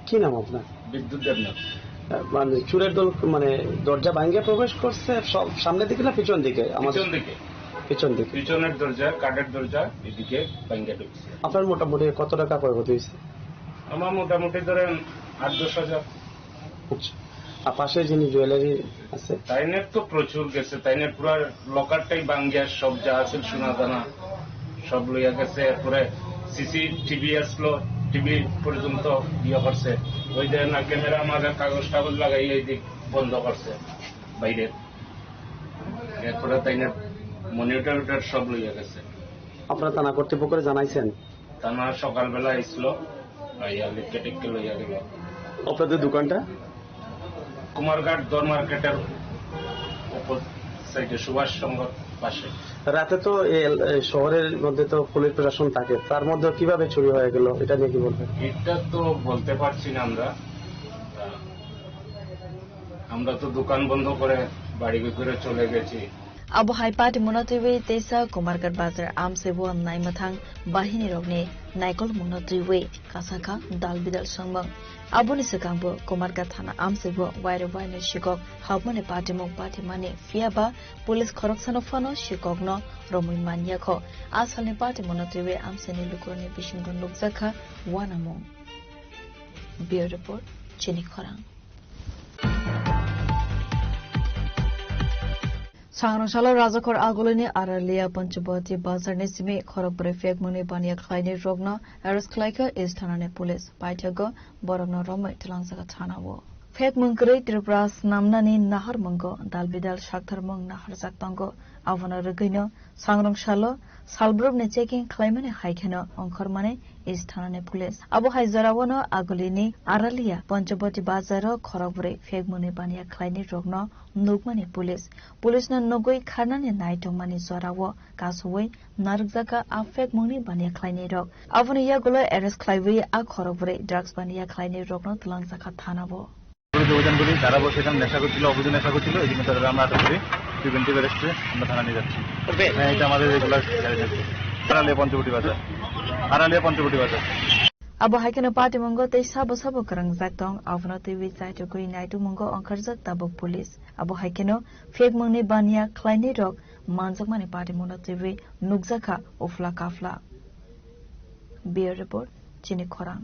কি নাম আপনার? বিদ্যুৎ দেবনাথ। আহ, মানে চোরের দল মানে দরজা ভাঙে প্রবেশ করছে সব সামনের দিকে না পিছন দিকে? আমার পিছন দিকে। পিছন দিকে। পিছনের দরজা, কাঠের দরজা, এদিকে ভাঙে ঢুকছে। আপনার মোটামুটি কত টাকা ক্ষয়ক্ষতি হয়েছে? আমার মোটামুটি ধরেন আট দশ হাজার। আচ্ছা। আর পাশে যিনি জুয়েলারি আছে? তাইনের তো প্রচুর গেছে, তাইনের পুরা লকারটাই ভাঙ্গিয়া সব যা আছে সোনা দানা সব লইয়া গেছে। এরপরে সিসিটিভি আসলো, টিভি পর্যন্ত ইয়ে করছে। ওই যে না ক্যামেরা আমাদের কাগজ টাগজ লাগাই এই দিক বন্ধ করছে বাইরে। এরপরে তাইনের মনিটর টনিটর সব লইয়া গেছে। আপনারা থানা কর্তৃপক্ষরে জানাইছেন? থানা সকালবেলা আইছিল, আইয়া লিখে টিখে লইয়া গেল। আপনাদের দোকানটা? কুমারঘাট দর মার্কেটের অপর সাইডে, সুভাষ সংঘর পাশে। রাতে তো এই এল-, এই শহরের মধ্যে তো পুলিশ প্রশাসন থাকে, তার মধ্যে কিভাবে চুরি হয়ে গেল, এটা নিয়ে কি বলবেন? এটা তো বলতে পারছি না আমরা। আমরা তো দোকান বন্ধ করে বাড়ি ভিতরে চলে গেছি। Abo hai party mwnatwi teisa Kumarghat bazar amsaibo naimwthang bahinirokni naikolmungno twiwi kasakha dal bidal swngmung. Aboni swkangbo Kumarghat thana amsaibo wairwi wainwi sikok hapmani patimung patimani, phiyaba police khoroksano phano sikokno romwi manyakho. A salni party mwnatwi amsaini lukurokni bisingtwi nukjakha uanamung. Bureau Report, Chini Khorang. Sangrong salo Rajakhor agulini Aralia Panchobati bazarni simi khorokbrwi phekmungni baniya khlaini rokno arrest khlaikha East thanani police. Paithago borokno romwi twlangjaga thanao. Phekmung kwrwi Tripura snamnani naharmungo dalbidal saktharmung naharjak tongo. Abono rwgwino Sangrong salo salbrumni checking khlaimani hai kheno ongkhormani East thanani police. Abo hai joraono agulini Aralia Panchobati bazaro khorokbrwi phekmungni baniya khlaini rokno nukmani police. Police no nugwi kharnani nai tongmani jorao kasui narwkjakha a phekmungni baniya khlaini rok. Aboni yagulo arrest khlaiwi a khorokbrwi drugs baniya khlaini rokno twlangjakha thanao. Police অভিযান করি, তারা বলছে এখানে নেশা করছিল, অবৈধ নেশা করছিল, এই জন্য তাদের আমরা আটক করি, প্রিভেন্টিভ অ্যারেস্টে আমরা থানা নিয়ে যাচ্ছি। হ্যাঁ, এটা আমাদের রেগুলার গ্যারেজ আছে। আড়ালিয়া পঞ্চবটি বাজার, আড়ালিয়া পঞ্চবটি বাজার। Abo hai kheno patimungo tei sabo sabo kwrwngjak tong, abono twiwi chaitugwi naitukmungo ongkharjak tabuk police. Abo hai kheno phekmungni baniya khlainai rok manjakmani patimungno twiwi nukjakha uphla kaphla. Bureau Report, Chini Khorang.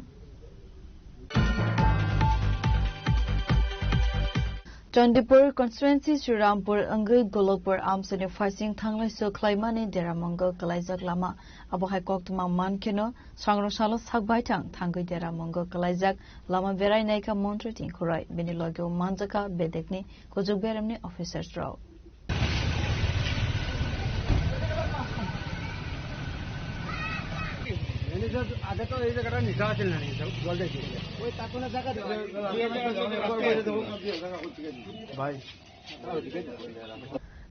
Chandipur constituency Srirampur wngwi Golokpur amchaini phaising thanglai sok khlaimani deramungo kwlaijak lama. Abo hai koktwma man kheno sangrong salo sak baithang thangwi deramungo kwlaijak lama berai naikha montri Tinku Roy. Bini logeo manjakha bedekni kuchuk beremni officers rok.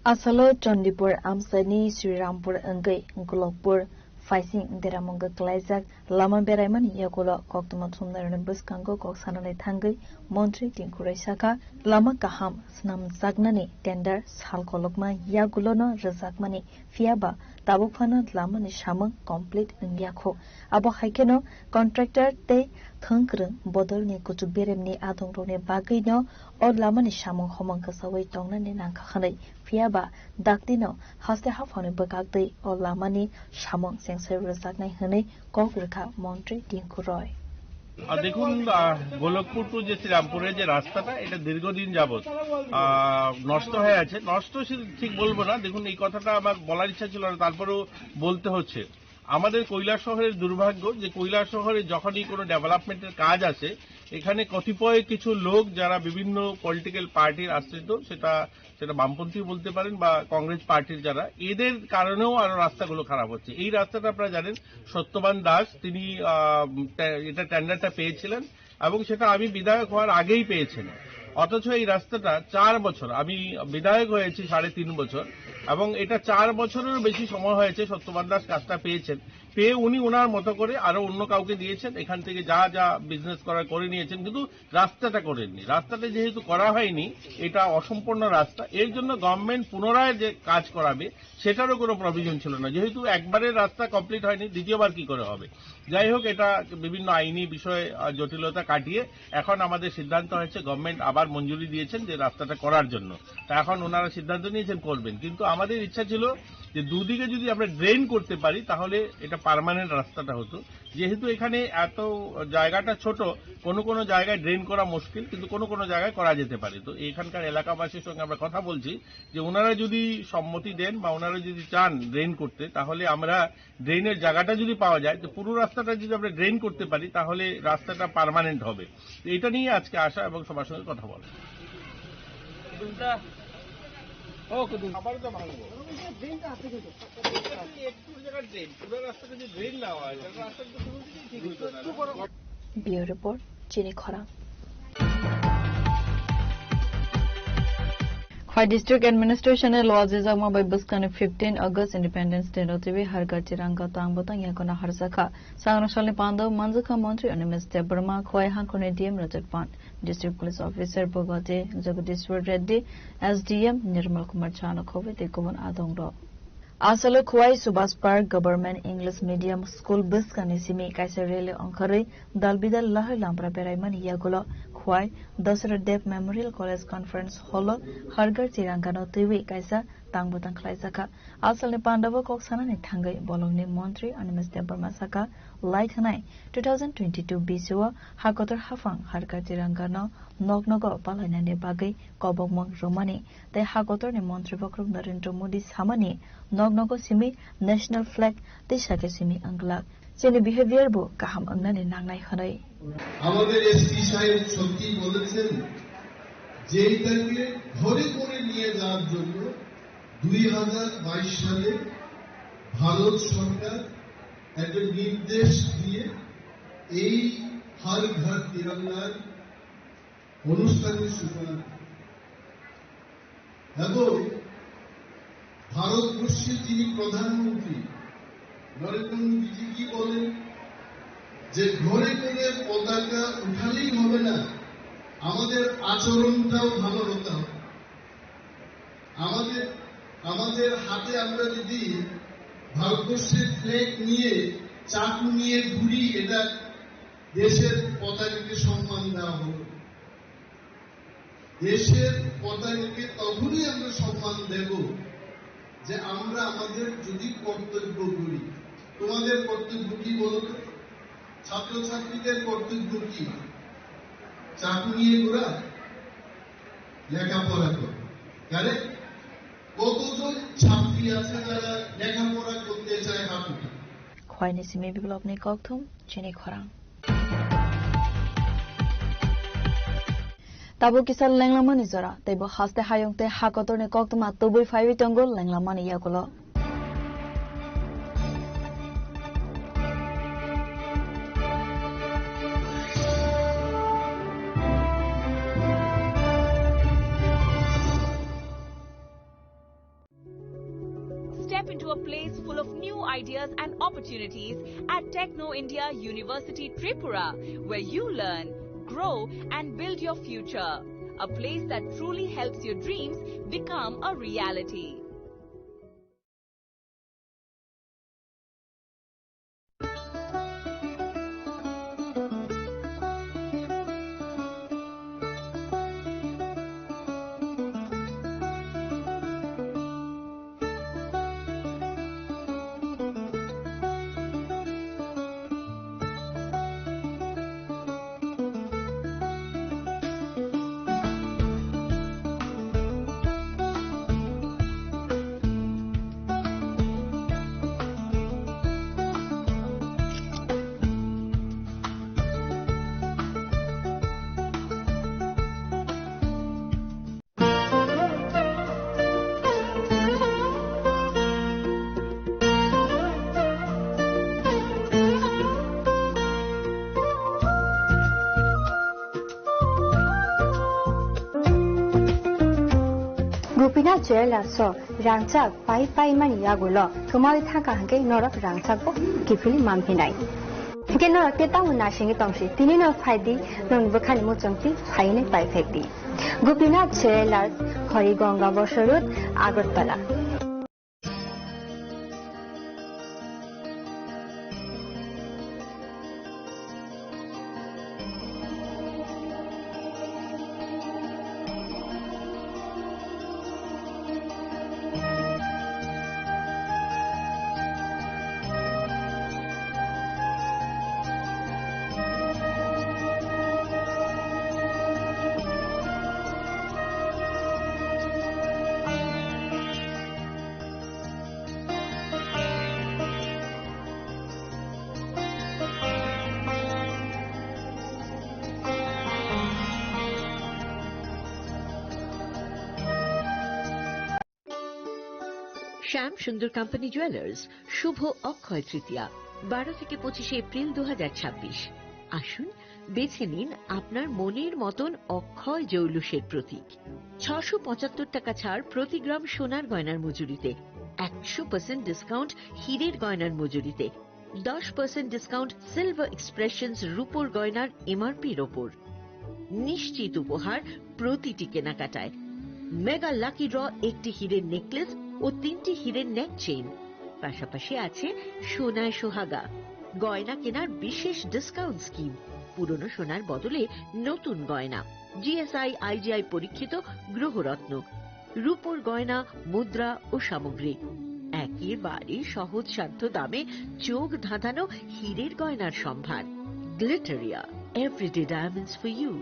Asalo Chandipur amchaini Srirampur wngwi Golokpur phaising deramungo kwlaijak lama beraimani yagulo koktwma thumnairokni bwskango kok sanani thangwi montri Tinku Roy sakha, lama kaham swnamjaknani tender sal kolokma yagulono rwjakmani, phiyaba tabuk phano lamani samung complete wngya kho. Abo hai kheno contractor tei thwngkwrwng bodolni kuchuk beremni adongrokni bagwino o lamani samung homong kwchaui tongnani nangkha hwnwi, phiyaba daktino haste haphangni bwkak twi o lamani samung chengsai rwjaknai hwnwi kok rwkha montri Tinku Roy. আহ, দেখুন, আহ, গোলকপুর টু যে শ্রীরামপুরের যে রাস্তাটা, এটা দীর্ঘদিন যাবত, আহ, নষ্ট হয়ে আছে। নষ্ট সে ঠিক বলবো না, দেখুন, এই কথাটা আমার বলার ইচ্ছা ছিল না, তারপরেও বলতে হচ্ছে। আমাদের কৈলাসহরের দুর্ভাগ্য যে কৈলাসহরে যখনই কোনো ডেভেলপমেন্টের কাজ আসে, এখানে কতিপয় কিছু লোক যারা বিভিন্ন পলিটিক্যাল পার্টির আশ্রিত, সেটা সেটা বামপন্থী বলতে পারেন বা কংগ্রেস পার্টির যারা, এদের কারণেও আরো রাস্তাগুলো খারাপ হচ্ছে। এই রাস্তাটা আপনারা জানেন, সত্যবান দাস তিনি, আহ, ট্যা-, এটা টেন্ডারটা পেয়েছিলেন এবং সেটা আমি বিধায়ক হওয়ার আগেই পেয়েছেন। অথচ এই রাস্তাটা চার বছর, আমি বিধায়ক হয়েছি সাড়ে তিন বছর, এবং এটা চার বছরেরও বেশি সময় হয়েছে সত্যবান দাস কাজটা পেয়েছেন। পেয়ে উনি ওনার মতো করে আরো অন্য কাউকে দিয়েছেন, এখান থেকে যা যা বিজনেস করার করে নিয়েছেন, কিন্তু রাস্তাটা করেননি। রাস্তাটা যেহেতু করা হয়নি, এটা অসম্পূর্ণ রাস্তা, এর জন্য গভর্নমেন্ট পুনরায় যে কাজ করাবে, সেটারও কোনো প্রভিশন ছিল না। যেহেতু একবারের রাস্তা কমপ্লিট হয়নি, দ্বিতীয়বার কি করে হবে? যাই হোক, এটা বিভিন্ন আইনি বিষয়, আহ, জটিলতা কাটিয়ে এখন আমাদের সিদ্ধান্ত হয়েছে, গভর্নমেন্ট আবার মঞ্জুরি দিয়েছেন যে রাস্তাটা করার জন্য। তা এখন ওনারা সিদ্ধান্ত নিয়েছেন, করবেন। কিন্তু আমাদের ইচ্ছা ছিল যে দুদিকে যদি আমরা ড্রেন করতে পারি, তাহলে এটা পার্মানেন্ট রাস্তাটা হতো। যেহেতু এখানে এত জায়গাটা ছোট, কোনো কোনো জায়গায় ড্রেন করা মুশকিল, কিন্তু কোনো কোনো জায়গায় করা যেতে পারে। তো এখানকার এলাকাবাসীর সঙ্গে আমরা কথা বলছি যে ওনারা যদি সম্মতি দেন বা ওনারা যদি চান ড্রেন করতে, তাহলে আমরা ড্রেনের জায়গাটা যদি পাওয়া যায়, তো পুরো রাস্তাটা যদি আমরা ড্রেন করতে পারি, তাহলে রাস্তাটা পার্মানেন্ট হবে। তো এটা নিয়ে আজকে আসা এবং সবার সঙ্গে কথা বলা। Bureau Report, Chini Khorang. Khwai District Administration ni luajijakma bai bwskangni fifteen August Independence Day no twiwi Har Ghar Tiranga tang bwtang yakono harjakha. Sangrong salni pandao manjakha Montri Animesh Debbarma, Khwai hangkhorni D M Rajat Pant, District Police Officer Bhagwati Jagadishwar Reddy, S D M Nirmal Kumar Chano, Khowai tei kubun adongrok. Asalo Khwai Subhash Park Government English Medium School bwskangni simi kaisa rally ongkharwi dal bidal lahai lampra beraimani yagulo Khwai Dasarath Deb Memorial College Conference Hall o Har Ghar Tiranga no twiwi kaisa tang bwtang khlaijakha. Asalni pandao kok sanani thangwi bolongni montri Animesh Debbarma saka, lai thanai two thousand twenty-two bisio hakotor haphang Har Ghar Tiranga no nok nogo palainani bagwi kobokmung rwmani tei hakotorni montri bokhorok Narendra Modi samani nok nogo simi national flag tei sake simi wng glak. Chini behavior bo kaham wngnani nangnai hwnwi. আমাদের এসপি সাহেব সত্যি বলেছেন যে এটাকে ঘরে ঘরে নিয়ে যাওয়ার জন্য দুই হাজার বাইশ সালে ভারত সরকার একটা নির্দেশ দিয়ে এই হর ঘর তিরঙ্গার অনুষ্ঠানের সূচনা এবং ভারতবর্ষের যিনি প্রধানমন্ত্রী নরেন্দ্র মোদীজি কি বলেন যে ঘরে ঘরে পতাকা উঠালেই হবে না, আমাদের আচরণটাও ভালো হতে হবে। আমাদের আমাদের হাতে আমরা যদি ভারতবর্ষের ফ্ল্যাগ নিয়ে চাকু নিয়ে ঘুরি, এটা দেশের পতাকাকে সম্মান দেওয়া হলো। দেশের পতাকাকে তখনই আমরা সম্মান দেব যে আমরা আমাদের যদি কর্তব্য করি। তোমাদের কর্তব্য কি বলো তো? ছাত্রছাত্রীদের কর্তব্য কি? চাকু নিয়ে ঘোরা? লেখাপড়া করে। কারণ কতজন ছাত্রী আছে যারা লেখাপড়া করতে চায় হাঁটুটা? Khwaini simi biplopni kokthum chini khorang. Tabuk kisa lenglamani jora, tei bo haste hayung tei ha kotorni koktwma tubui phaiwi tongo lenglamani yagulo. Step into a place full of new ideas and opportunities at Techno India University Tripura, where you learn, grow, and build your future. A place that truly helps your dreams become a reality. Gopinath Jewellers o rangchak pai pai mani yagulo kwmawi thangkha hwnkhe norok rangchak bo kiphilwi manphinai. Hwnkhe norok tei tamo naisingwi tongsi, tini no phaidi, nokni bwkhani muchungtwi phainwi paiphekdi. Gopinath Jewellers, Harigonga Bosor Road, Agartala. শ্যাম সুন্দর company jewellers, শুভ অক্ষয় তৃতীয়া, বারো থেকে পঁচিশে এপ্রিল দু হাজার ছাব্বিশ। আসুন, বেছে নিন আপনার মনের মতন অক্ষয় জৌলুসের প্রতীক। ছশো পঁচাত্তর টাকা ছাড় প্রতি গ্রাম সোনার গয়নার মজুরিতে, একশো পার্সেন্ট ডিসকাউন্ট হীরের গয়নার মজুরিতে, দশ পার্সেন্ট ডিসকাউন্ট সিলভার এক্সপ্রেশনস রূপোর গয়নার এমআরপির ওপর। নিশ্চিত উপহার প্রতিটি কেনাকাটায়। মেগা লাকি ড্র, একটি হীরের নেকলেস ও তিনটি হীরের নেক চেইন, পাশাপাশি আছে সোনায় সোহাগা। গয়না কেনার বিশেষ ডিসকাউন্ট স্কিম, পুরনো সোনার বদলে নতুন গয়না। জিএসআই আইজিআই পরীক্ষিত গ্রহরত্ন, রূপোর গয়না, মুদ্রা ও সামগ্রী। একেবারে সহজসাধ্য দামে চোখ ধাঁধানো হীরের গয়নার সম্ভার। Glitteria, everyday diamonds for you.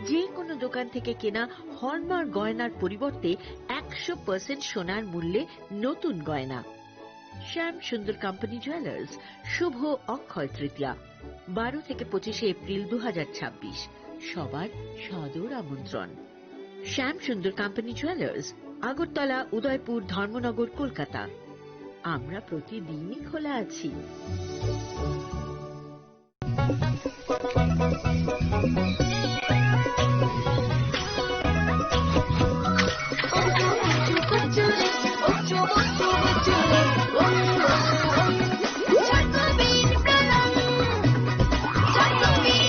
যে কোনো দোকান থেকে কেনা হলমার্ক গয়নার পরিবর্তে একশো পার্সেন্ট সোনার মূল্যে নতুন গয়না। শ্যাম সুন্দর কোম্পানি জুয়েলার্স, শুভ অক্ষয় তৃতীয়া, বারো থেকে পঁচিশে এপ্রিল দু হাজার ছাব্বিশ। সবার সাদর আমন্ত্রণ। শ্যাম সুন্দর কোম্পানি জুয়েলার্স, আগরতলা, উদয়পুর, ধর্মনগর, কলকাতা। আমরা প্রতিদিনই খোলা আছি।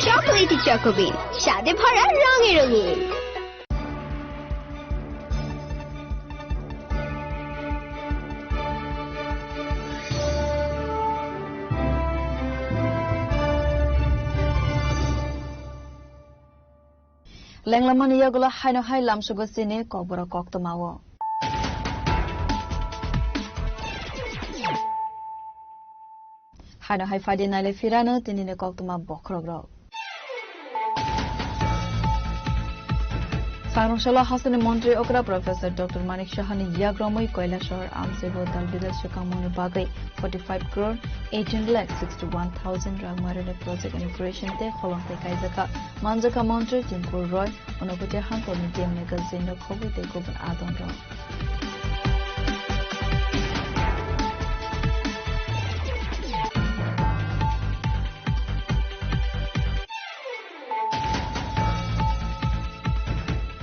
চকোলেটি চকোবিন, স্বাদে ভরা, রঙে রঙিন। Lenglamani yagulo haino hai lamsugo chini kokborok koktwmao. Haino hai phaidi naile phirano tinini koktwma bokhorokrok. Sangrong salo hasteni montri okra Professor Doctor Manik Sahani yagromwi Koilashahar amchaibo dalbidal swkangmungni bagwi forty five crore eighteen lakh sixty one thousand rangmarani project inauguration tei holong tei kaijakha. Manjakha montri Tinku Roy, Unakoti hangkorni D M magazine no khobwi tei kubun adongrok.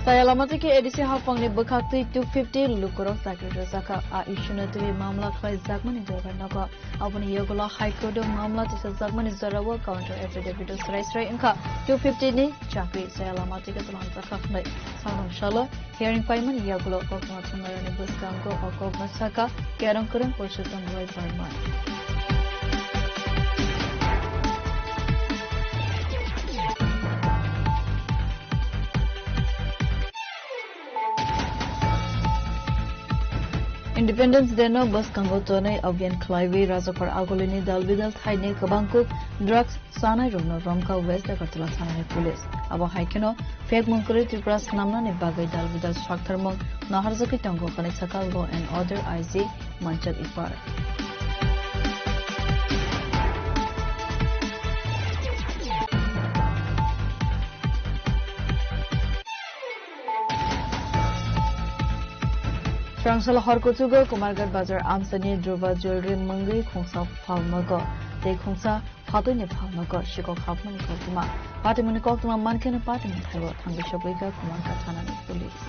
Sayalamatikhe A D C haphangni bwkhaktwi two fifty lukurok chakri rwjakha. A issue no twiwi mamla khlaijakmani Jawahar Nagar. Aboni yagulo High Court o mamla tisajakmani jorao counter affidavit o srai srai wngkha two fifty ni chakri Sayalamatikhe twlangjakha hwnwi. Sangrong salo hearing paimani yagulo koktwma thumnairokni bwskango o kokno sakha Kerong Kwrwng Purushottom Roy Barma. Independence Day no bwskango tonwi abyan khlaiwi Rajakhor Agulini dal bidal thaini kwbangkuk drugs chanai rokno romkha West Agartala thanani police. Abo hai kheno phekmung kwrwi Tripura swnamnani bagwi dal bidal saktharmung naharjagwi tongo hwnwi sakha Law and Order I G Manchak Ipar. Chwrangsalo hor kuchugo Kumarghat Bazar amsani Dhruva Jewelry mungwi khungsa phalnogo tei khungsa phatwini phalnogo sikok hapmani koktwma. Patimoni koktwma mankheno patimoni thaibo thangwi sogwikha Kumarghat thanani police.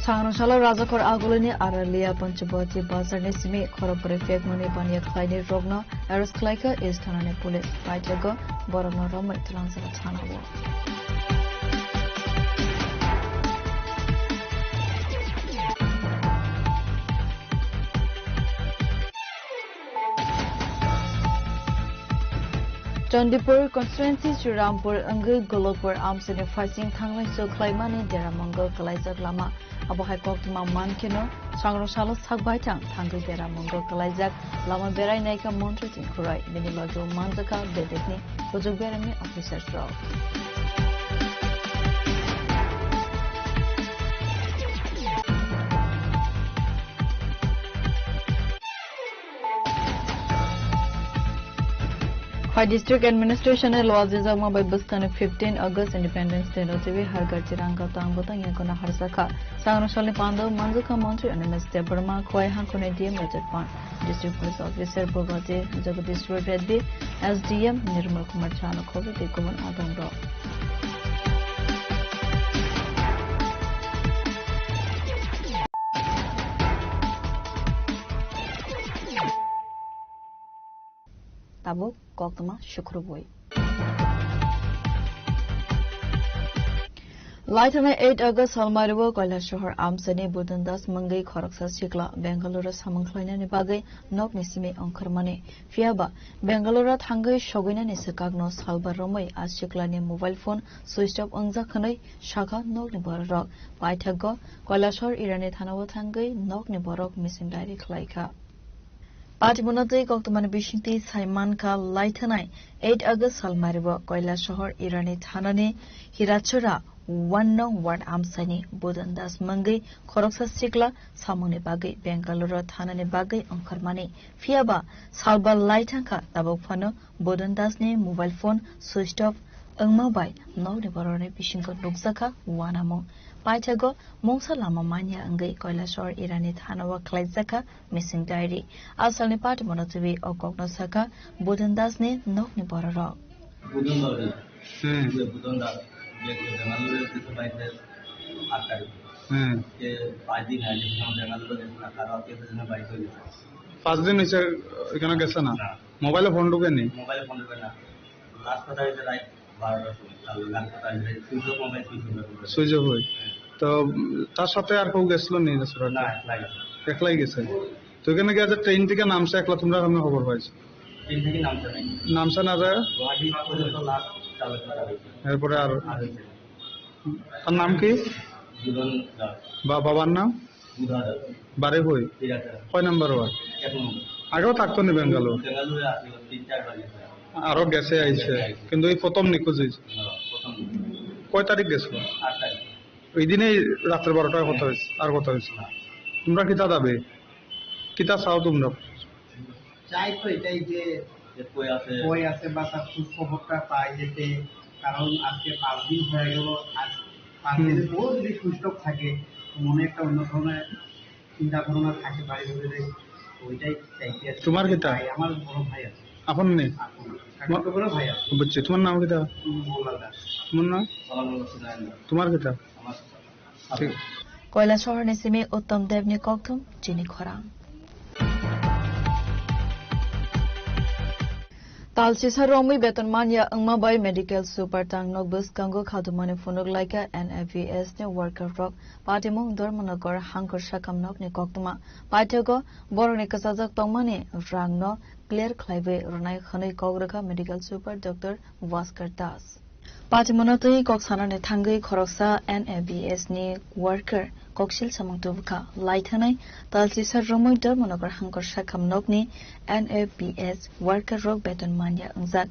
Sangrong salo Rajakhor Agulini Aralia Panchawati Bazarni simi khorokbrwi phekmani baniya khlaini rokno arrest khlaikha East Thanani police. Paithago borokno romwi twlangjak thanao. Chandipur constituency Srirampur wngwi Golokpur amsini phaising thanglaiso khlaimani deramungo kwlaijak lama. Abo hai koktwma mankheno Sangrong salo sak baithang thangwi deramungo kwlaijak lama berai naikha montri Tinku Roy. Bini logio manjakha bedekni kuchuk beremni officers rok. Hai District Administration ni luajijakma bai bwskangni fifteen August Independence Day no twiwi Har Ghar Tiranga tang bwtang yakono harjakha. Sangrong salni pandao manjakha Montri Animesh Debbarma, Khowai hangkhorni D M Rajat Pant, District Police Officer Bhagwati Jagadish Reddy, S D M Nirmal Kumar Jha no khobwi tei kubun adongrok. Tabuk koktwma sukrubwi. Laithana eight August salmario Kailasahar amchaini Budon Das mungwi khoroksa sikla Bengaluru samung khlainani bagwi nokni simi ongkhormani. Phiyaba Bengaluru thangwi sogwinani swkakno salba romwi a siklani mobile phone switch off wngjak hwnwi sakha nokni bororok. Paithago Kailasahar Irani thanao thangwi nokni borok missing diary khlaikha. Patimuna twi koktwmani bisingtwi sai mankha, laithanai eight August salmario Kailasahar Irani thanani Hirachora one nong ward amchaini Budon Das mungwi khoroksa sikla samungni bagwi Bengaluru thanani bagwi ongkhormani. Phiyaba salba laithangkha, tabuk phano Budon Dasni mobile phone switch off wngma bai nokni borokni bisingo nukjakha uanamung. Paithago mungsa lama manya wngwi Kailasahar Irani thanao khlaijakha missing diary. Asalni patimuna twiwi o kokno sakha Budon Dasni nokni bororok. Budon Das. Hmm. Budon Das. Bengaluru se bike se aat tarikh. Hmm. Ke paanch din aage hum Bengaluru se khara hoke se bike se. পাঁচ দিন হয়েছে এখানে গেছে না? না। মোবাইলে ফোন ঢুকেনি? মোবাইলে ফোন ঢুকে না। লাস্ট কথা হয়েছে রাত বারোটার সময়। কাল রাত কথা হয়েছে, switch off, mobile switch off. Switch off হয়। হ্যাঁ। তো, উম, তার সাথে আর কেউ গেছিল নি রেস্টুরেন্টে? না, একলাই গেছে। একলাই গেছে। তো এখানে গিয়ে যে ট্রেন থেকে নামছে একলা, তোমরা কেমন খবর পাইছো? ট্রেন থেকে নামছে নাই। নামছে না যায়? গুয়াহাটি পর্যন্ত লাস্ট চালক করা হয়েছে। এরপরে আর আর হয়েছে না। তার নাম কি? দুজন দাস। বা বাবার নাম? বাড়ি কই? কয় নাম্বার ওয়ার্ড? এক নম্বর। আগেও থাকতো নি বেঙ্গালোর? বেঙ্গালোরে আছে, তিন চারবার গেছে। আরো গেছে আইছে, কিন্তু এই প্রথম নিখোঁজ হয়েছে। হ্যাঁ, প্রথম নিখোঁজ। কয় তারিখ গেছিল? আট তারিখ। ওই দিনেই রাত্রে বারোটায় কথা হয়েছে, আর কথা হয়েছে না। তোমরা কিতা দাবি, কিতা চাও তোমরা? চাই তো এটাই যে যে কই আছে? কই আছে বা তার খোঁজ খবরটা পাই যাতে, কারণ আজকে পাঁচ দিন হয়ে গেল। আজ পাঁচ হুম। দিনে ও যদি সুস্থ থাকে, তো মনে একটা অন্য ধরনের চিন্তা ভাবনা থাকে বাড়ির ভিতরে, ওইটাই চাইতে আর কি। তোমার কিতা? ভাই, আমার বড় ভাই আছে। আপন নেই? আপন। কাকাতো বড় ভাই আছে। বুঝছি, তোমার নাম কিতা? উম, মোল্লা দাস। তোমার নাম? আমার নাম হচ্ছে নয়ন দাস। তোমার কিতা? আমার ঠিক। Koilasahar ni simi Uttam Dev ni kokthum chini khorang. Talchisa romwi beton manya wngma bai medical super tangnok bwskango khatumani phunuk laikha N A V S ni worker rok. Patimung Dharmanagar hangkor sakamnokni koktwma paithago borokni kwchajak tongmani rangno clear khlaiwi rwnai hwnwi kok rwkha medical super Doctor Bhaskar Das. Patimungno twi kok sanani thangwi khoroksa N A V S ni worker koksil samung tubukha. Lai thanai Talchisar romwi Dharmanagar hangkor sakham nokni N A V S worker rok beton manya wngjak.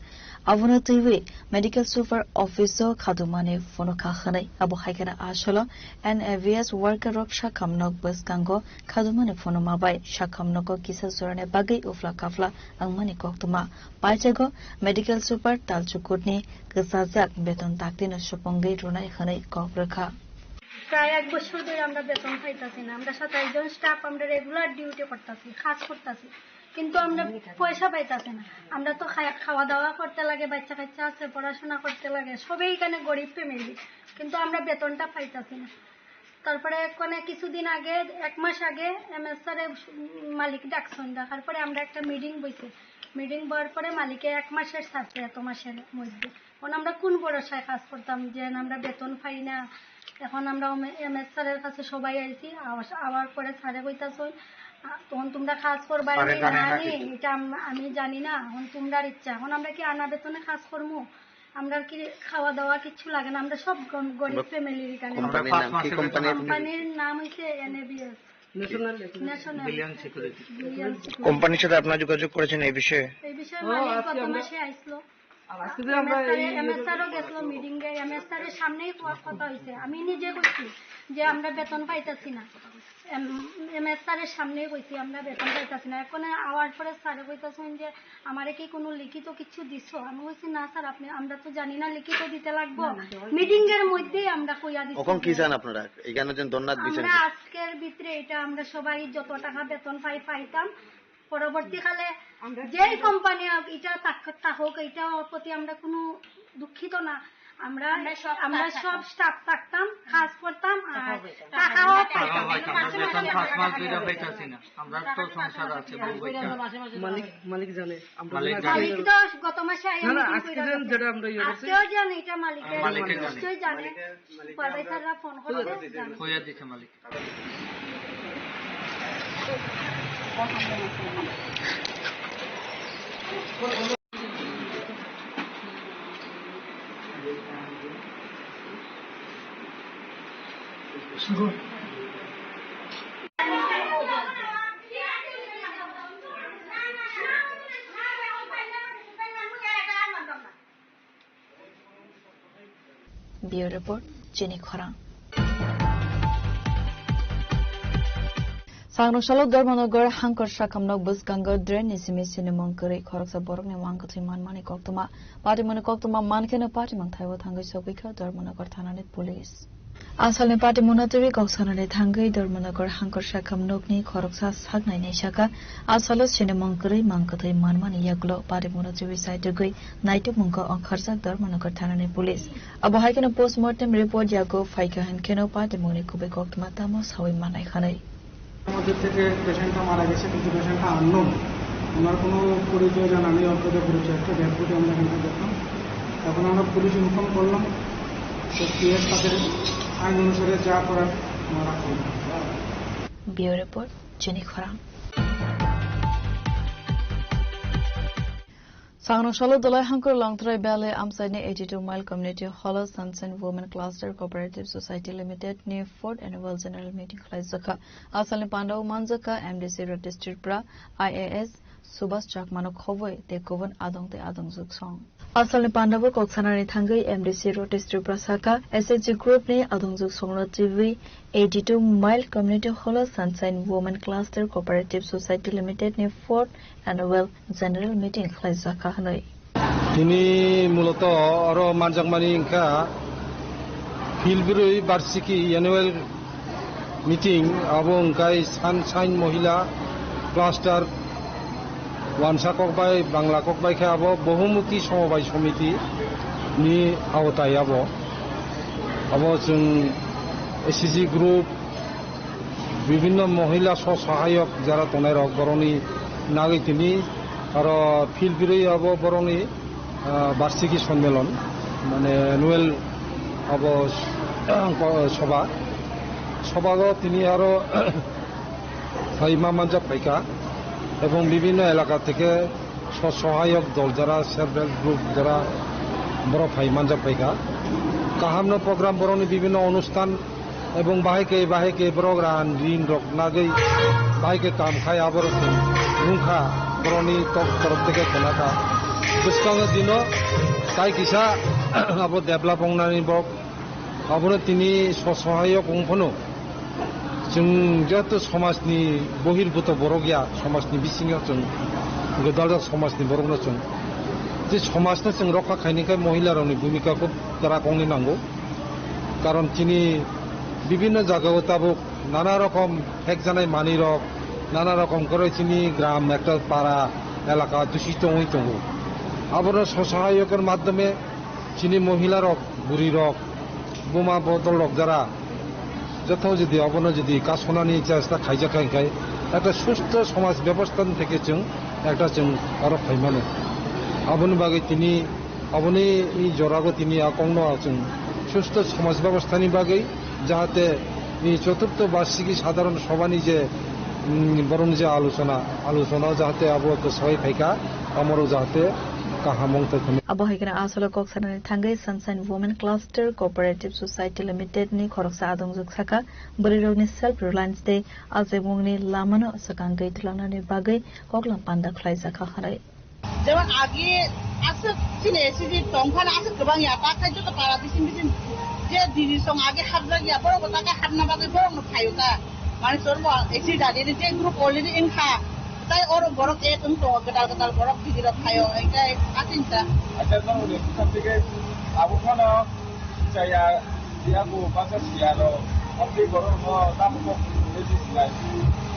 Abono twiwi medical super office o khadumani phunukha hwnwi. Abo hai kheno asolo N A V S worker rok sakham nok bwskango khadumani phunukma bai sakham nogo kisa jorani bagwi ufla kafla wngmani koktwma. Paichago medical super Talchukutni kwchajak beton daktino supungwi rwnai hwnwi kok rwkha. প্রায় এক বছর ধরে আমরা বেতন পাইতাছি না। আমরা সাতাইশ জন স্টাফ, আমরা রেগুলার ডিউটি করতাছি, কাজ করতাছি, কিন্তু আমরা পয়সা পাইতাছি না। আমরা তো খাই-, খাওয়া দাওয়া করতে লাগে, বাচ্চা কাচ্চা আছে, পড়াশোনা করতে লাগে, সবাই এখানে গরিব ফ্যামিলি, কিন্তু আমরা বেতনটা পাইতাছি না। তারপরে এখানে কিছুদিন আগে, এক মাস আগে এমএস স্যারে মালিক ডাকছেন, ডাকার পরে আমরা একটা মিটিং বইছে। মিটিং বওয়ার পরে মালিকে এক মাসের ছাড়ছে, এত মাসের মধ্যে। এখন আমরা কোন ভরসায় কাজ করতাম যে আমরা বেতন পাই না? এখন আমরা ওমে-, এমএস স্যারের কাছে সবাই আইছি, আওয়া-, আওয়ার পরে স্যারে কইতাছেন, "আ, তখন তোমরা কাজ করবা স্যারে নি জানে না না কি? নি, এটা আম-, আমি জানি না, এখন তোমরার ইচ্ছা।" এখন আমরা কি আনা বেতনে কাজ করবো? আমরা কি খাওয়া দাওয়া কিচ্ছু লাগে না, আমরা সব গম-, গরিব আমরা ফ্যামিলির এখানে। কোম্পানির নাম কি? কোম্পানির কোম্পানির নাম হইছে এনএবিএস। National national billion security. Billion security. কোম্পানির সাথে আপনারা যোগাযোগ করেছেন এই বিষয়ে? এই বিষয়ে ও, মালিক আজকে গত আমরা মাসে আইছিল। আর আজকে যে আমরা এমএস স্যার, এই এমএস স্যারও গেছিল মিটিং এ, এমএস স্যারের সামনেই ক-, কথা হইছে। আমি নিজে কইছি যে আমরা বেতন পাইতাছি না। এম-, এমএস স্যারের সামনেই কইছি আমরা বেতন পাইতাছি না। এখন আওয়ার পরে স্যারে কইতাছেন যে, "আমারে কি কোনো লিখিত কিছু দিছো?" আমি কইছি, "না স্যার, আপনি, আমরা তো জানি না, লিখিত দিতে লাগবো।" না, না, দেওয়া মিটিং এর মধ্যেই আমরা কইয়া দিছি কখন কি যে চান আপনারা? এখানে যে ধর্ণা দিচ্ছেন আমরা কি? আজকের ভিতরে এটা আমরা সবাই যত টাকা বেতন পাই, পাইতাম। পরবর্তীকালে আমরা যেই কোম্পানি হোক, এটা থাক-, থাকুক, এটার প্রতি আমরা কোনো দুঃখিত না। আমরা, আমরা সব আমরা স্টাফ সব থাকতাম। স্টাফ থাকতাম, কাজ করতাম, আর টাকাও পাইতাম। টাকাও পাইতাম। টাকাও পাইতাম। আমরা বেতন পাঁচ মাস ধরে পাইতাছি না। আমরা তো সংসার আছে, বউ বাচ্চা। মালিক, মালিক জানে। আমরা মালিক জানে। মালিক তো গত মাসে আইয়া না, না, মিটিং আজকে কইরা যেন গেছে। যেটা আমরা ইয়ে করছি। আজকেও জানে এটা মালিকের, মালিকে জানে। নিশ্চয়ই জানে। মালিকে, মালিকে সুপারভাইজাররা ফোন করছে, জানে। কইয়া দিছে মালিক। Bureau Report, Chini Khorang. Sangrong salo Dharmanagar hangkor sakamnok bwskango drain ni simi sinimung kwrwi khoroksa borokni wngkwthwi manmani koktwma. Patimungni koktwma mankheno patimung thaibo thangwi sogwikha Dharmanagar thanani police. Asalni patimungno twiwi kok sanani thangwi Dharmanagar hangkor sakham nokni khoroksa saknai naisakha. Asalo sinimung kwrwi mang kwthwi manmani yagulo patimungno twiwi saitugwi naitukmungkha ongkharjak Dharmanagar thanani police. Abo hai kheno postmortem report yago phaikha hinkheno patimungni kubui koktwma tamo sawi manai hwnwi. আমাদের থেকে পেশেন্টটা মারা গেছে, কিন্তু পেশেন্টটা আননোন, ওনার কোনো পরিচয় জানা নেই, অজ্ঞাত পরিচয়, একটা ডেড বডি আমরা এখানে দেখলাম। এখন আমরা পুলিশ ইনফর্ম করলাম, তো পিএস তাদের আইন অনুসারে যা করার ওনারা করবেন। Bureau Report, Chini Khorang. Sangrong salo Dolai Hangkur Longtharai Valley amchaini eighty-two Mile Community Hall o Sunshine Women Cluster Cooperative Society Limited ni fourth Annual General Meeting khlaijakha. Asalni pandao manjakha M D C Ritesh Tripura, I A S, Subhas Chakmano khobwi tei kubun adong tei adongjwk song. Asalni pandao kok sanani thangwi M D C Ritesh Tripura sakha, S H G Group ni adongjwk songno twiwi eighty-two Mile Community Hall o Sunshine Women Cluster Cooperative Society Limited ni fourth Annual General Meeting khlaijakha hwnwi. Tini muloto oro manjakmani wngkha Philbirwi Barshiki Annual Meeting, abo wngkha Sunshine Mohila Cluster, wansa kok bai, Bangla kok bai khe abo Bohumuti Somobai Somiti ni aotai abo. Abo chwng S H G Group, bibhinno mohila sw-sahayok jara tongnairok borokni nagwi tini aro Philbirwi abo borokni, ah, Barshiki Sonmelon, mane annual abo, soba, sobago tini aro phaima manjak phaikha, ebong bibhinno elaka theke sw-sahayok dol jara, self help group jara borok phai manjak phaikha. Kahamno program borokni bibhinno onusthan ebong bahai khe, bahai khe borok ran rin rok nagwi bahai khe kam khai aborok chwng nungkha, borokni tok torok theke khenakha. Bwskango dino tai kisa abo develop wngnani borok abono tini sw-sahayok wng phano chwng joto somajni bohirbuto borok ya, somajni bisingo chwng gwdal somajni borokno chwng tei somajno chwng rokha khaini khe mohila rokni bhumika khub kwrak wngwi nango. Karon chini bibhinno jagao tabuk nana rokom hekjanai manwirok, nana rokom kwrwi chini gram, ekta para, elaka dushito wngwi tongo. Abono sw-sahayokni madhyome chini mohilarok, bwrwirok, buma bodol rok jara joto jodi abono jodi kasonani chesta khaijak kha, hwnkhe ekta susto somaj bebostha theke chwng ekta chwng oro phaimano. Aboni bagwi tini Aboni i jorago tini a kokno chwng susto somaj bebosthani bagwi, jahate i choturtho barshiki sadharon sobhani je, mm, borokni je alochona, alochona jahate abo kwsai phaikha, amoro jahate kaham wngthok hwnwi. Abo hai kheno asolo kok sanani thangwi Sunshine Women Cluster Cooperative Society Limited ni khoroksa adongjwk sakha, bwrwirokni self reliance tei achaimungni lamano swkangwi twlangnani bagwi koklam panda khlaijakha hwnwi. Jemon agi aswk chini S H G tongphano aswk kwbang ya, ta khai joto para bising bising je didi song agi hapjak ya, borok bo ta khai hapna bagwi borok no phaio ta. Mane chwng bo S H G dadi ni je group already wngkha, tai oro borok ek wng tongo, kwtal kwtal borok didi rok phaio, engkai asing ta. Acha nang ni thik thik abo phano Chaya, siya ko basa siya ro, abdi borok no tamo kok nungwi si silai.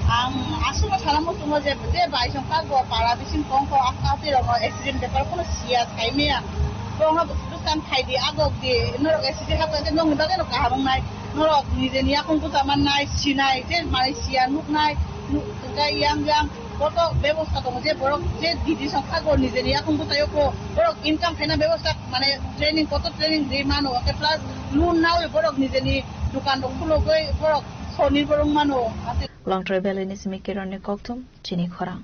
Ang aswkno sana muchungo je, je bai song kago para bising kong kong ak ati rok no accident bepar kono siya sai maya. Kong no bwskang khai di, agok di, norok accident hapla je nongni bagwi no kaham wngnai. Norok nijeni yakung bucha mannai, sinai, je manai siya nuknai, nuk-, tongkha yang yang. Koto bebosta tongo je borok je didi song khago nijeni yakung bwtaio kho borok income khaina bebosta mane training koto training ri mano hwnkhe plus loan nawi borok nijeni dukan rok khulogwi borok sonirbor wng mano. Longtrai Valley ni simi Kiron ni kokthum chini khorang.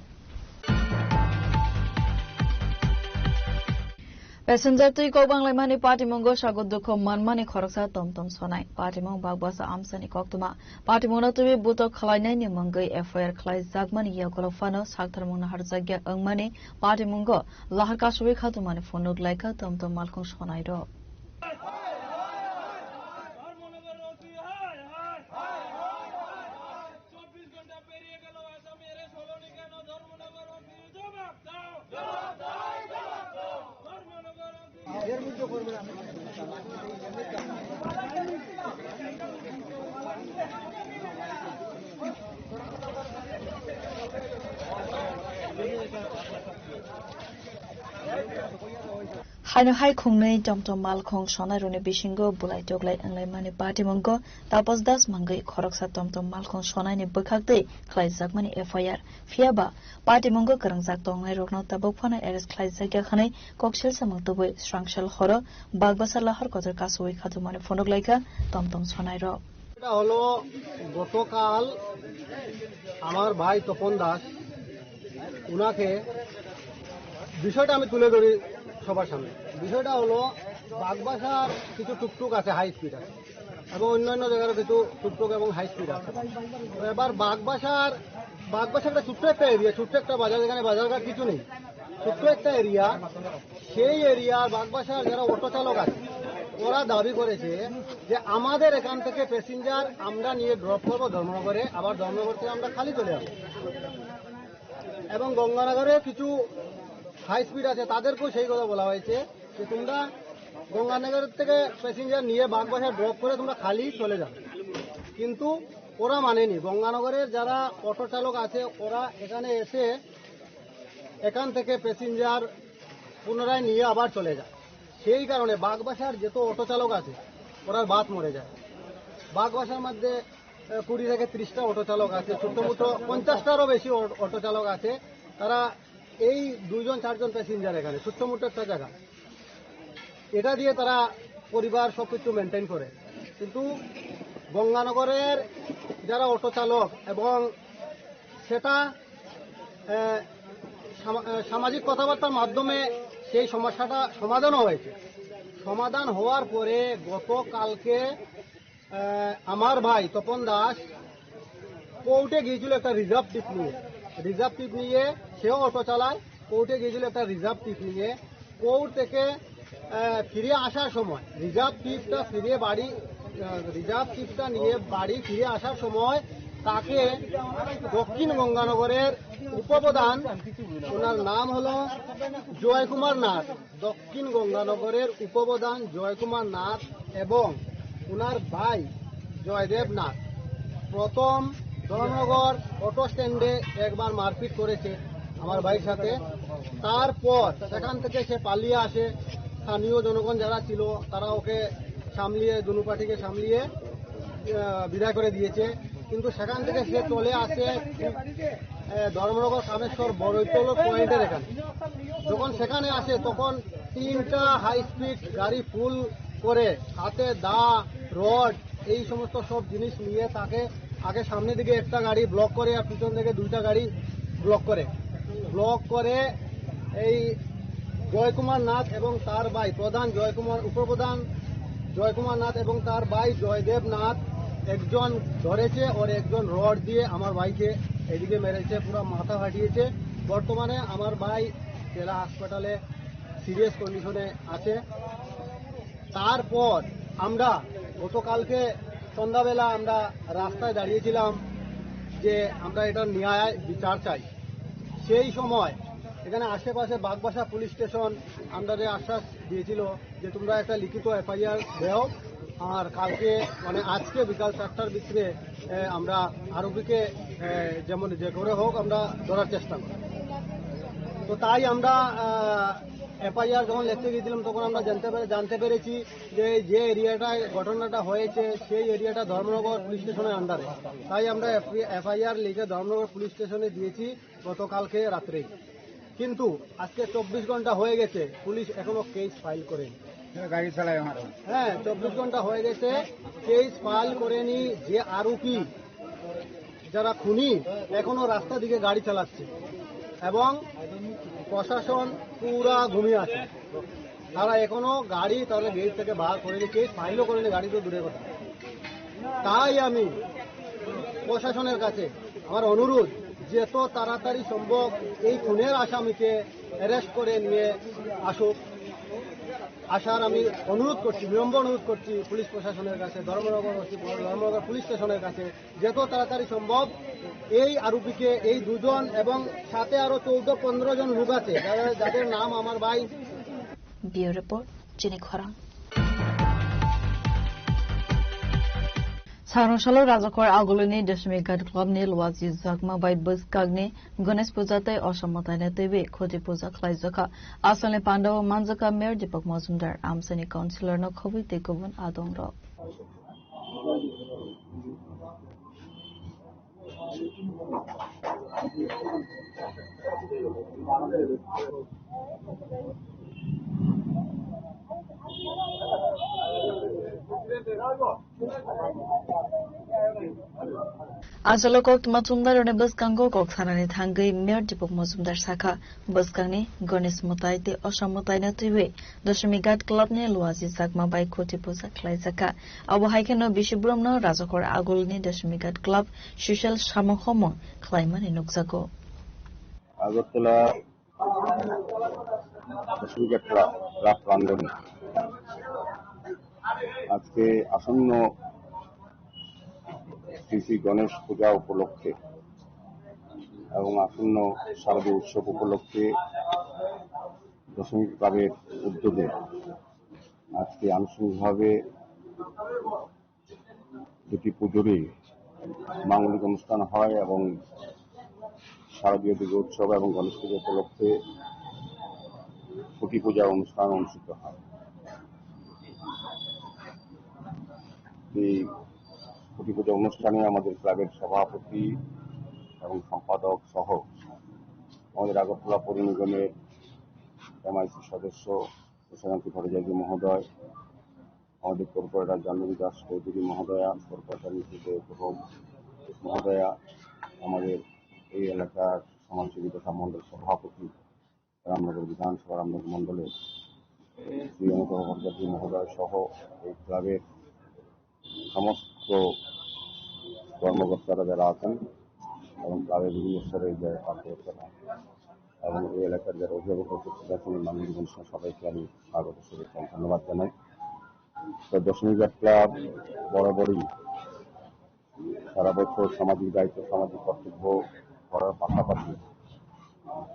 Passenger twi kok banglaimani patimungo sago dukho manmani khoroksa tomtom sonai. Patimung bakbasa amsani koktwma. Patimungno twiwi butok khwlainaini mungwi F I R khwlaijakmani yagulo phano saktharmung naharjakya wngmani patimungo lahar kasui khatumani phunuk laikha tomtom malkhung sonairok. Haino hai khungnwi tomtom malkhung sonairokni bisingo bulai toklai wnglaimani patimungo Tapos Das mungwi khoroksa tomtom malkhung sonaini bwkhaktwi khlaijakmani F I R. Phiyaba patimungo kwrwngjak tongnairokno tabuk phano arrest khlaijakya hwnwi koksil samung tubui srangsal horo bakbasa lahar kotor kasui khatumani phunuk laikha tomtom sonairok. এটা হলো গতকাল আমার ভাই তপন দাস, ওনাকে বিষয়টা আমি তুলে ধরি সবার সামনে। বিষয়টা হলো, বাগবাসার কিছু টুকটুক আছে, হাই স্পিড আছে, এবং অন্যান্য জায়গারও কিছু টুকটুক এবং হাই স্পিড আছে। তো এবার বাগবাসার, বাগবাসা একটা ছোট্ট একটা এরিয়া, ছোট্ট একটা বাজার, যেখানে বাজারঘাট কিছু নেই, ছোট্ট একটা এরিয়া। সেই এরিয়ার বাগবাসার যারা অটো চালক আছে, ওরা দাবি করেছে যে আমাদের এখান থেকে প্যাসেঞ্জার আমরা নিয়ে ড্রপ করবো ধর্মনগরে, আবার ধর্মনগর থেকে আমরা খালি চলে যাবো। এবং গঙ্গানগরে কিছু হাই স্পিড আছে, তাদেরকেও সেই কথা বলা হয়েছে যে তোমরা গঙ্গানগর থেকে প্যাসেঞ্জার নিয়ে বাগবাসা ড্রপ করে তোমরা খালি চলে যাও। কিন্তু ওরা মানেনি। গঙ্গানগরের যারা অটো চালক আছে, ওরা এখানে এসে এখান থেকে প্যাসেঞ্জার পুনরায় নিয়ে আবার চলে যায়। সেই কারণে বাগবাসার যত অটো চালক আছে, ওরা বাদ মরে যায়। বাগবাসার মধ্যে আহ, কুড়ি থেকে ত্রিশটা অটো চালক আছে, ছোট্ট মোটো পঞ্চাশটারও বেশি অ-, অটো চালক আছে। তারা এই দুইজন চারজন প্যাসেঞ্জার এখানে, ছোট্ট মোটো একটা জায়গা, এটা দিয়ে তারা পরিবার সব কিছু মেনটেন করে। কিন্তু গঙ্গানগরের যারা অটো চালক এবং সেটা, আহ, সামা-, আহ, সামাজিক কথাবার্তার মাধ্যমে সেই সমস্যাটা সমাধানও হয়েছে। সমাধান হওয়ার পরে গতকালকে আহ, আমার ভাই তপন দাস কোর্টে গিয়েছিল একটা রিজার্ভ টিপ নিয়ে। রিজার্ভ টিপ নিয়ে সেও অটো চালায়। কোর্টে গিয়েছিল একটা রিজার্ভ টিপ নিয়ে। কোর্ট থেকে, আহ, ফিরে আসার সময় রিজার্ভ টিপটা ফিরে বাড়ি, আহ, রিজার্ভ টিপটা নিয়ে বাড়ি ফিরে আসার সময় তাকে দক্ষিণ গঙ্গানগরের উপপ্রধান, ওনার নাম হলো জয় কুমার নাথ, দক্ষিণ গঙ্গানগরের উপপ্রধান জয়কুমার নাথ এবং ওনার ভাই জয়দেব নাথ প্রথম ধর্মনগর অটো স্ট্যান্ডে একবার মারপিট করেছে আমার ভাইয়ের সাথে। তারপর সেখান থেকে সে পালিয়ে আসে। স্থানীয় জনগণ যারা ছিল, তারা ওকে সামলিয়ে, দুনু পার্টিকে সামলিয়ে, আহ, বিদায় করে দিয়েছে। কিন্তু সেখান থেকে সে চলে আসে, আহ, ধর্মনগর কামেশ্বর বড়ইতল পয়েন্টের এখানে। যখন সেখানে আসে, তখন তিনটা হাই স্পিড গাড়ি ফুল করে হাতে দা, রড, এই সমস্ত সব জিনিস নিয়ে তাকে আগে সামনের দিকে একটা গাড়ি ব্লক করে আর পিছন থেকে দুইটা গাড়ি ব্লক করে। ব্লক করে এই জয়কুমার নাথ এবং তার ভাই প্রধান জয়কুমার, উপপ্রধান জয়কুমার নাথ এবং তার ভাই জয়দেব নাথ একজন ধরেছে, ওর একজন রড দিয়ে আমার ভাইকে এদিকে মেরেছে, পুরো মাথা ফাটিয়েছে। বর্তমানে আমার ভাই জেলা হাসপাতালে সিরিয়াস কন্ডিশনে আছে। তারপর আমরা গতকালকে সন্ধ্যাবেলা আমরা রাস্তায় দাঁড়িয়েছিলাম যে আমরা এটা ন্যায় বিচার চাই। সেই সময় এখানে আশেপাশে বাগবাসা পুলিশ স্টেশন আমাদের আশ্বাস দিয়েছিল যে তোমরা একটা লিখিত এফআইআর দাও, আর কালকে, মানে, আজকে বিকাল চারটার ভিতরে, এ, আমরা আরোপীকে, এ, যেমন যে করে হোক আমরা ধরার চেষ্টা করব। তো তাই আমরা, আহ, এফআইআর যখন লিখতে গিয়েছিলাম, তখন আমরা জানতে পেরে, জানতে পেরেছি যে, যে এরিয়াটায় ঘটনাটা হয়েছে, সেই এরিয়াটা ধর্মনগর পুলিশ স্টেশনের আন্ডারে। তাই আমরা এফ-, এফআইআর লিখে ধর্মনগর পুলিশ স্টেশনে দিয়েছি গতকালকে রাত্রেই। কিন্তু আজকে চব্বিশ ঘন্টা হয়ে গেছে, পুলিশ এখনো কেস ফাইল করেনি। গাড়ি চালায় আমার। হ্যাঁ, চব্বিশ ঘন্টা হয়ে গেছে, কেস ফাইল করেনি। যে আরোপী, যারা খুনি, এখনো রাস্তা দিকে গাড়ি চালাচ্ছে এবং প্রশাসন পুরা ঘুমিয়ে আছে। তারা এখনো গাড়ি তাদের গেট থেকে বার করেনি, কেস ফাইলও করেনি, গাড়ি তো দূরের কথা। তাই আমি প্রশাসনের কাছে আমার অনুরোধ, যত তাড়াতাড়ি সম্ভব এই খুনের আসামিকে অ্যারেস্ট করে নিয়ে আসুক। আসার আমি অনুরোধ করছি, বিনম্র অনুরোধ করছি পুলিশ প্রশাসনের কাছে, ধর্মনগর ওসি, ধর্মনগর পুলিশ স্টেশনের কাছে, যত তাড়াতাড়ি সম্ভব এই আরোপীকে, এই দুজন এবং সাথে আরো চৌদ্দ পনেরো জন লোক আছে, যারা, যাদের নাম আমার ভাই। Bureau Report, Chini Khorang. Sarong salo Rajakor Agulini Deshmi Ghat Club ni Luaji Jakma bai bwskakni Ganesh Puja tei Osom Mwtaino twiwi Khuti Puja khlaijakha. Asalni pandao manjakha Mayor Deepak Majumdar, amchaini councillor no khobwi tei kubun adongrok. Achalo koktwma chumnairokni bwskango kok sanani thangwi Mayor Deepak Majumdar sakha, bwskangni Ganesh Mwtai tei Osha Mwtaino twiwi Dashami Ghat Clubni Luaji Chakma bai Khoti Puja khlaijakha. Abo hai kheno bisi borokno Rajakhor Agulni Dashami Ghat Club social samung homung khlaimani nukjago. Agotala Dashami Ghat Club, Club প্রাঙ্গণে আজকে আসন্ন শ্রী শ্রী গণেশ পূজা উপলক্ষে এবং আসন্ন শারদীয় উৎসব উপলক্ষে দশমী ক্লাবের উদ্যোগে আজকে আনুষ্ঠানিকভাবে দুটি পুজোরই মাঙ্গলিক অনুষ্ঠান হয় এবং শারদীয় দুর্গা উৎসব এবং গণেশ পুজো উপলক্ষে খুঁটি পূজা অনুষ্ঠান অনুষ্ঠিত হয়। এই খুঁটি পূজা অনুষ্ঠানে আমাদের ক্লাবের সভাপতি এবং সম্পাদক সহ আমাদের আগরতলা পৌর নিগমের এমআইসি সদস্য প্রশান্ত ভট্টাচার্য মহোদয়, আমাদের কর্পোরেটর জাহ্নবী দাস চৌধুরী মহোদয়া, কর্পোরেটর নিযুক্ত প্রভব মহোদয়া, আমাদের এই এলাকার সমাজসেবী তথা মণ্ডল সভাপতি, রামনগর বিধানসভা রামনগর মণ্ডলের শ্রী অনুপম ভট্টাচার্য মহোদয় সহ এই ক্লাবের সমস্ত কর্মকর্তারা যারা আছেন এবং ক্লাবের বিভিন্ন স্তরের যারা কর্মকর্তারা এবং এই এলাকার যারা অভিভাবক রয়েছে, প্রশাসনের মাননীয় জীবন সবাইকে আমি স্বাগত শুভেচ্ছা এবং ধন্যবাদ জানাই। তো দশমী ঘাট ক্লাব বরাবরই সারা বছর সামাজিক দায়িত্ব, সামাজিক কর্তব্য করার পাশাপাশি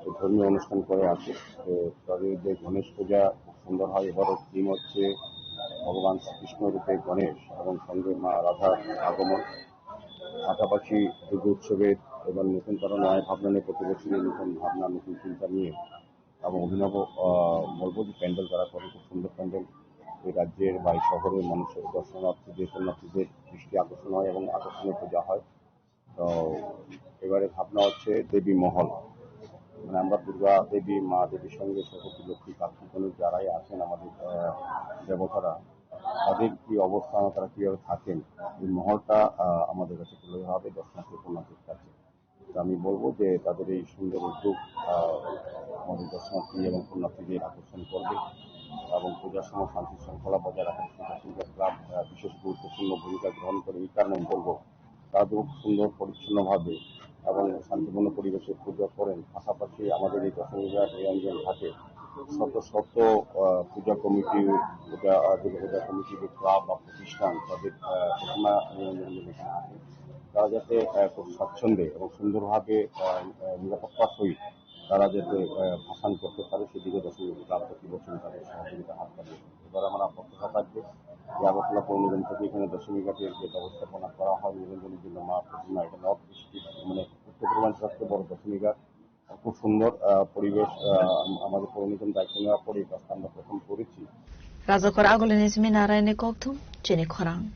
এই ধর্মীয় অনুষ্ঠান করে আসে। তো তাদের যে গণেশ পূজা খুব সুন্দর হয়। এবারও থিম হচ্ছে ভগবান শ্রীকৃষ্ণ রূপে গণেশ এবং সঙ্গে মা রাধার আগমন। পাশাপাশি দুর্গা উৎসবের এবার নতুন তারা নয়া ভাবনা নিয়ে, প্রতি বছরই নতুন ভাবনা, নতুন চিন্তা নিয়ে এবং অভিনব, আহ, বলবো যে প্যান্ডেল তারা করে, খুব সুন্দর প্যান্ডেল। এই রাজ্যের বা এই শহরের মানুষের, দর্শনার্থীদের, পুণ্যার্থীদের দৃষ্টি আকর্ষণ হয় এবং আকর্ষণীয় পূজা হয়। তো এবারে ভাবনা হচ্ছে দেবী মহল, মানে আমরা দুর্গা দেবী, মা দেবীর সঙ্গে সরস্বতী, লক্ষ্মী, কার্তিক, গণেশ যারাই আছেন আমাদের, আহ, দেবতারা, তাদের কি অবস্থান, তারা কিভাবে থাকেন, এই মহলটা, আহ, আমাদের কাছে তুলে ধরা হবে দর্শনার্থী পুণ্যার্থীর কাছে। তো আমি বলবো যে তাদের এই সুন্দর উদ্যোগ, আহ, আমাদের দর্শনার্থী এবং পুণ্যার্থীদের আকর্ষণ করবে এবং পূজার সময় শান্তি শৃঙ্খলা বজায় রাখার ক্ষেত্রে ক্লাব, আহ, বিশেষ গুরুত্বপূর্ণ ভূমিকা গ্রহণ করে। এই কারণে আমি বলবো, তারা খুব সুন্দর পরিচ্ছন্নভাবে এবং শান্তিপূর্ণ পরিবেশে পুজো করেন। পাশাপাশি আমাদের এই দশমী ঘাট নিরঞ্জন ঘাটে শত শত, আহ, পূজা কমিটি, পূজা, আহ, দুর্গা পূজা কমিটি যে ক্লাব বা প্রতিষ্ঠান, তাদের, আহ, ঘটনা নিরঞ্জন এখানে আসে, তারা যাতে, আহ, খুব স্বচ্ছন্দে এবং সুন্দরভাবে, আহ, আহ, নিরাপত্তার সহিত তারা যাতে, আহ, ভাসান করতে পারে, সেদিকে দশমী ক্লাব কর্তৃপক্ষ তাদের সহযোগিতা হাত বাড়িয়ে দেবে। এবার আমরা প্রত্যাশা থাকবে যে আগরতলা পৌর নিগম থেকে এখানে দশমী ঘাটের যে ব্যবস্থাপনা করা হয় নিরঞ্জনের জন্য মা প্রতিমা, এটা নর্থ ইস্ট, মানে উত্তর পূর্বাঞ্চলের সবচেয়ে বড় দশমী ঘাট। খুব সুন্দর, আহ, পরিবেশ, আহ, আম-, আমাদের পৌর নিগম দায়িত্ব নেওয়ার পরে এই কাজটা আমরা প্রথম করেছি। Rajakhor Agulini simi Naraini kokthum chini khorang.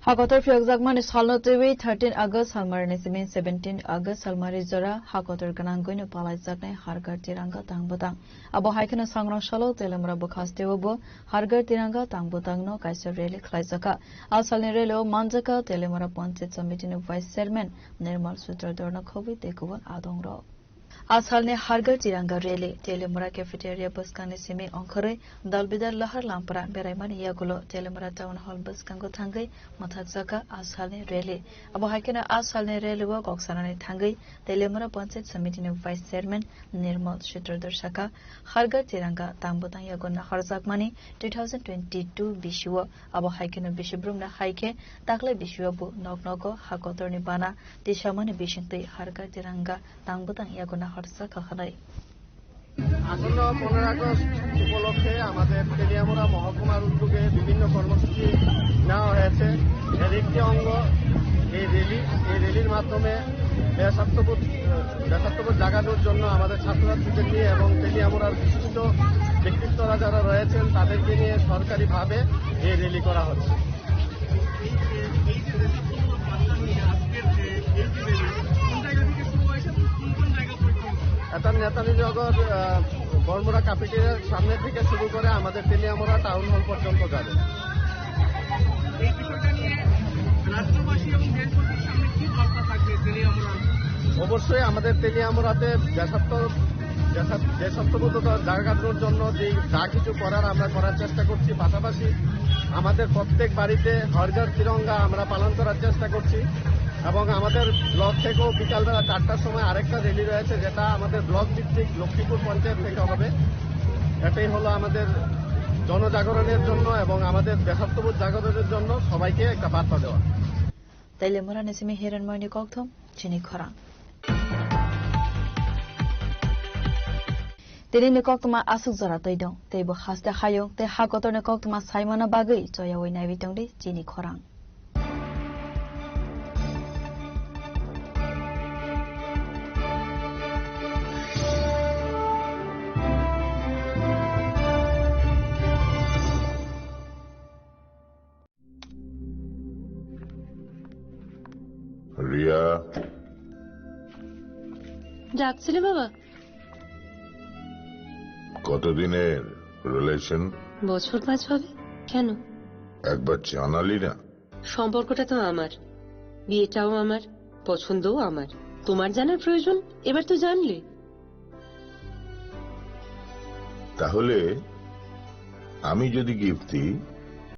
Hakotor phiyokjakmani salno twiwi thirteen August salmarini simi seventeen August salmari jora hakotor gwnangwino palaijaknai Har Ghar Tiranga tang bwtang. Abo hai kheno sangrong salo Teliamura bwkhasteo bo Har Ghar Tiranga tang bwtangno kaisa rally khlaijakha. A salni rally-o manjakha Teliamura Panchayat Samiti ni Vice Chairman Nirmal Sutradharno khobwi tei kubun adongrok. A salni Har Ghar Tiranga rally Teliamura cafeteria bwskangni simi ongkhorwi Dalbidar Lahar Lampra beraimani yagulo Teliamura Town Hall bwskango thangwi mwthakjakha a salni rally. Abo hai kheno a salni rally-o kok sanani thangwi Teliamura Panchayat Samiti ni Vice Chairman Nirmal Sutradhar sakha, Har Ghar Tiranga tang bwtang yago naharjakmani two thousand twenty-two bisio, abo hai kheno bisi borokno hai khe taklai bisio bo nok nogo ha kotorni bana tisamani bisingtwi Har Ghar Tiranga tang bwtang yago naharjakha hwnwi. আসন্ন পনেরো আগস্ট উপলক্ষে আমাদের তেলিয়ামুড়া মহকুমার উদ্যোগে বিভিন্ন কর্মসূচি নেওয়া হয়েছে। এর একটি অঙ্গ এই র্যালি। এই র্যালির মাধ্যমে দেশাত্মবোধ, দেশাত্মবোধ জাগানোর জন্য আমাদের ছাত্রছাত্রীদের নিয়ে এবং তেলিয়ামুড়ার বিশিষ্ট ব্যক্তিত্বরা যারা রয়েছেন তাদেরকে নিয়ে সরকারিভাবে এই র্যালি করা হচ্ছে। এটা নেতাজি নগর, আহ, বর্মরা ক্যাফেটেরিয়ার সামনে থেকে শুরু করে আমাদের তেলিয়ামুড়া টাউন হল পর্যন্ত যাবে। এই বিষয়টা নিয়ে রাজ্যবাসী এবং দেশবাসীর সামনে কি বার্তা থাকবে তেলিয়ামুড়ার? অবশ্যই আমাদের তেলিয়ামুড়াতে দেশাত্ম-, দেশাত-, দেশাত্মবোধকতা জাগানোর জন্য যে যা কিছু করার আমরা করার চেষ্টা করছি। পাশাপাশি আমাদের প্রত্যেক বাড়িতে হর ঘর তিরঙ্গা আমরা পালন করার চেষ্টা করছি এবং আমাদের ব্লক থেকেও বিকালবেলা চারটার সময় আরেকটা র্যালি রয়েছে, যেটা আমাদের ব্লক ভিত্তিক লক্ষ্মীপুর পঞ্চায়েত থেকে হবে। এটাই হলো আমাদের জনজাগরণের জন্য এবং আমাদের দেশাত্মবোধ জাগরণের জন্য সবাইকে একটা বার্তা দেওয়া। Tailemura ni simi Hiranmoyni kokthum chini khorang. Tini ni koktwma aswk jora twi dong, tei bo haste hayung tei ha kotorni koktwma saimano bagwi choyawi naiwi tongdi chini khorang. Riya. ডাকছিলে বাবা? কতদিনের রিলেশন? বছর পাঁচ হবে। কেন? একবার জানালি না। সম্পর্কটা তো আমার, বিয়েটাও আমার, পছন্দও আমার। তোমার জানার প্রয়োজন? এবার তো জানলে। তাহলে আমি যদি গিফট দিই?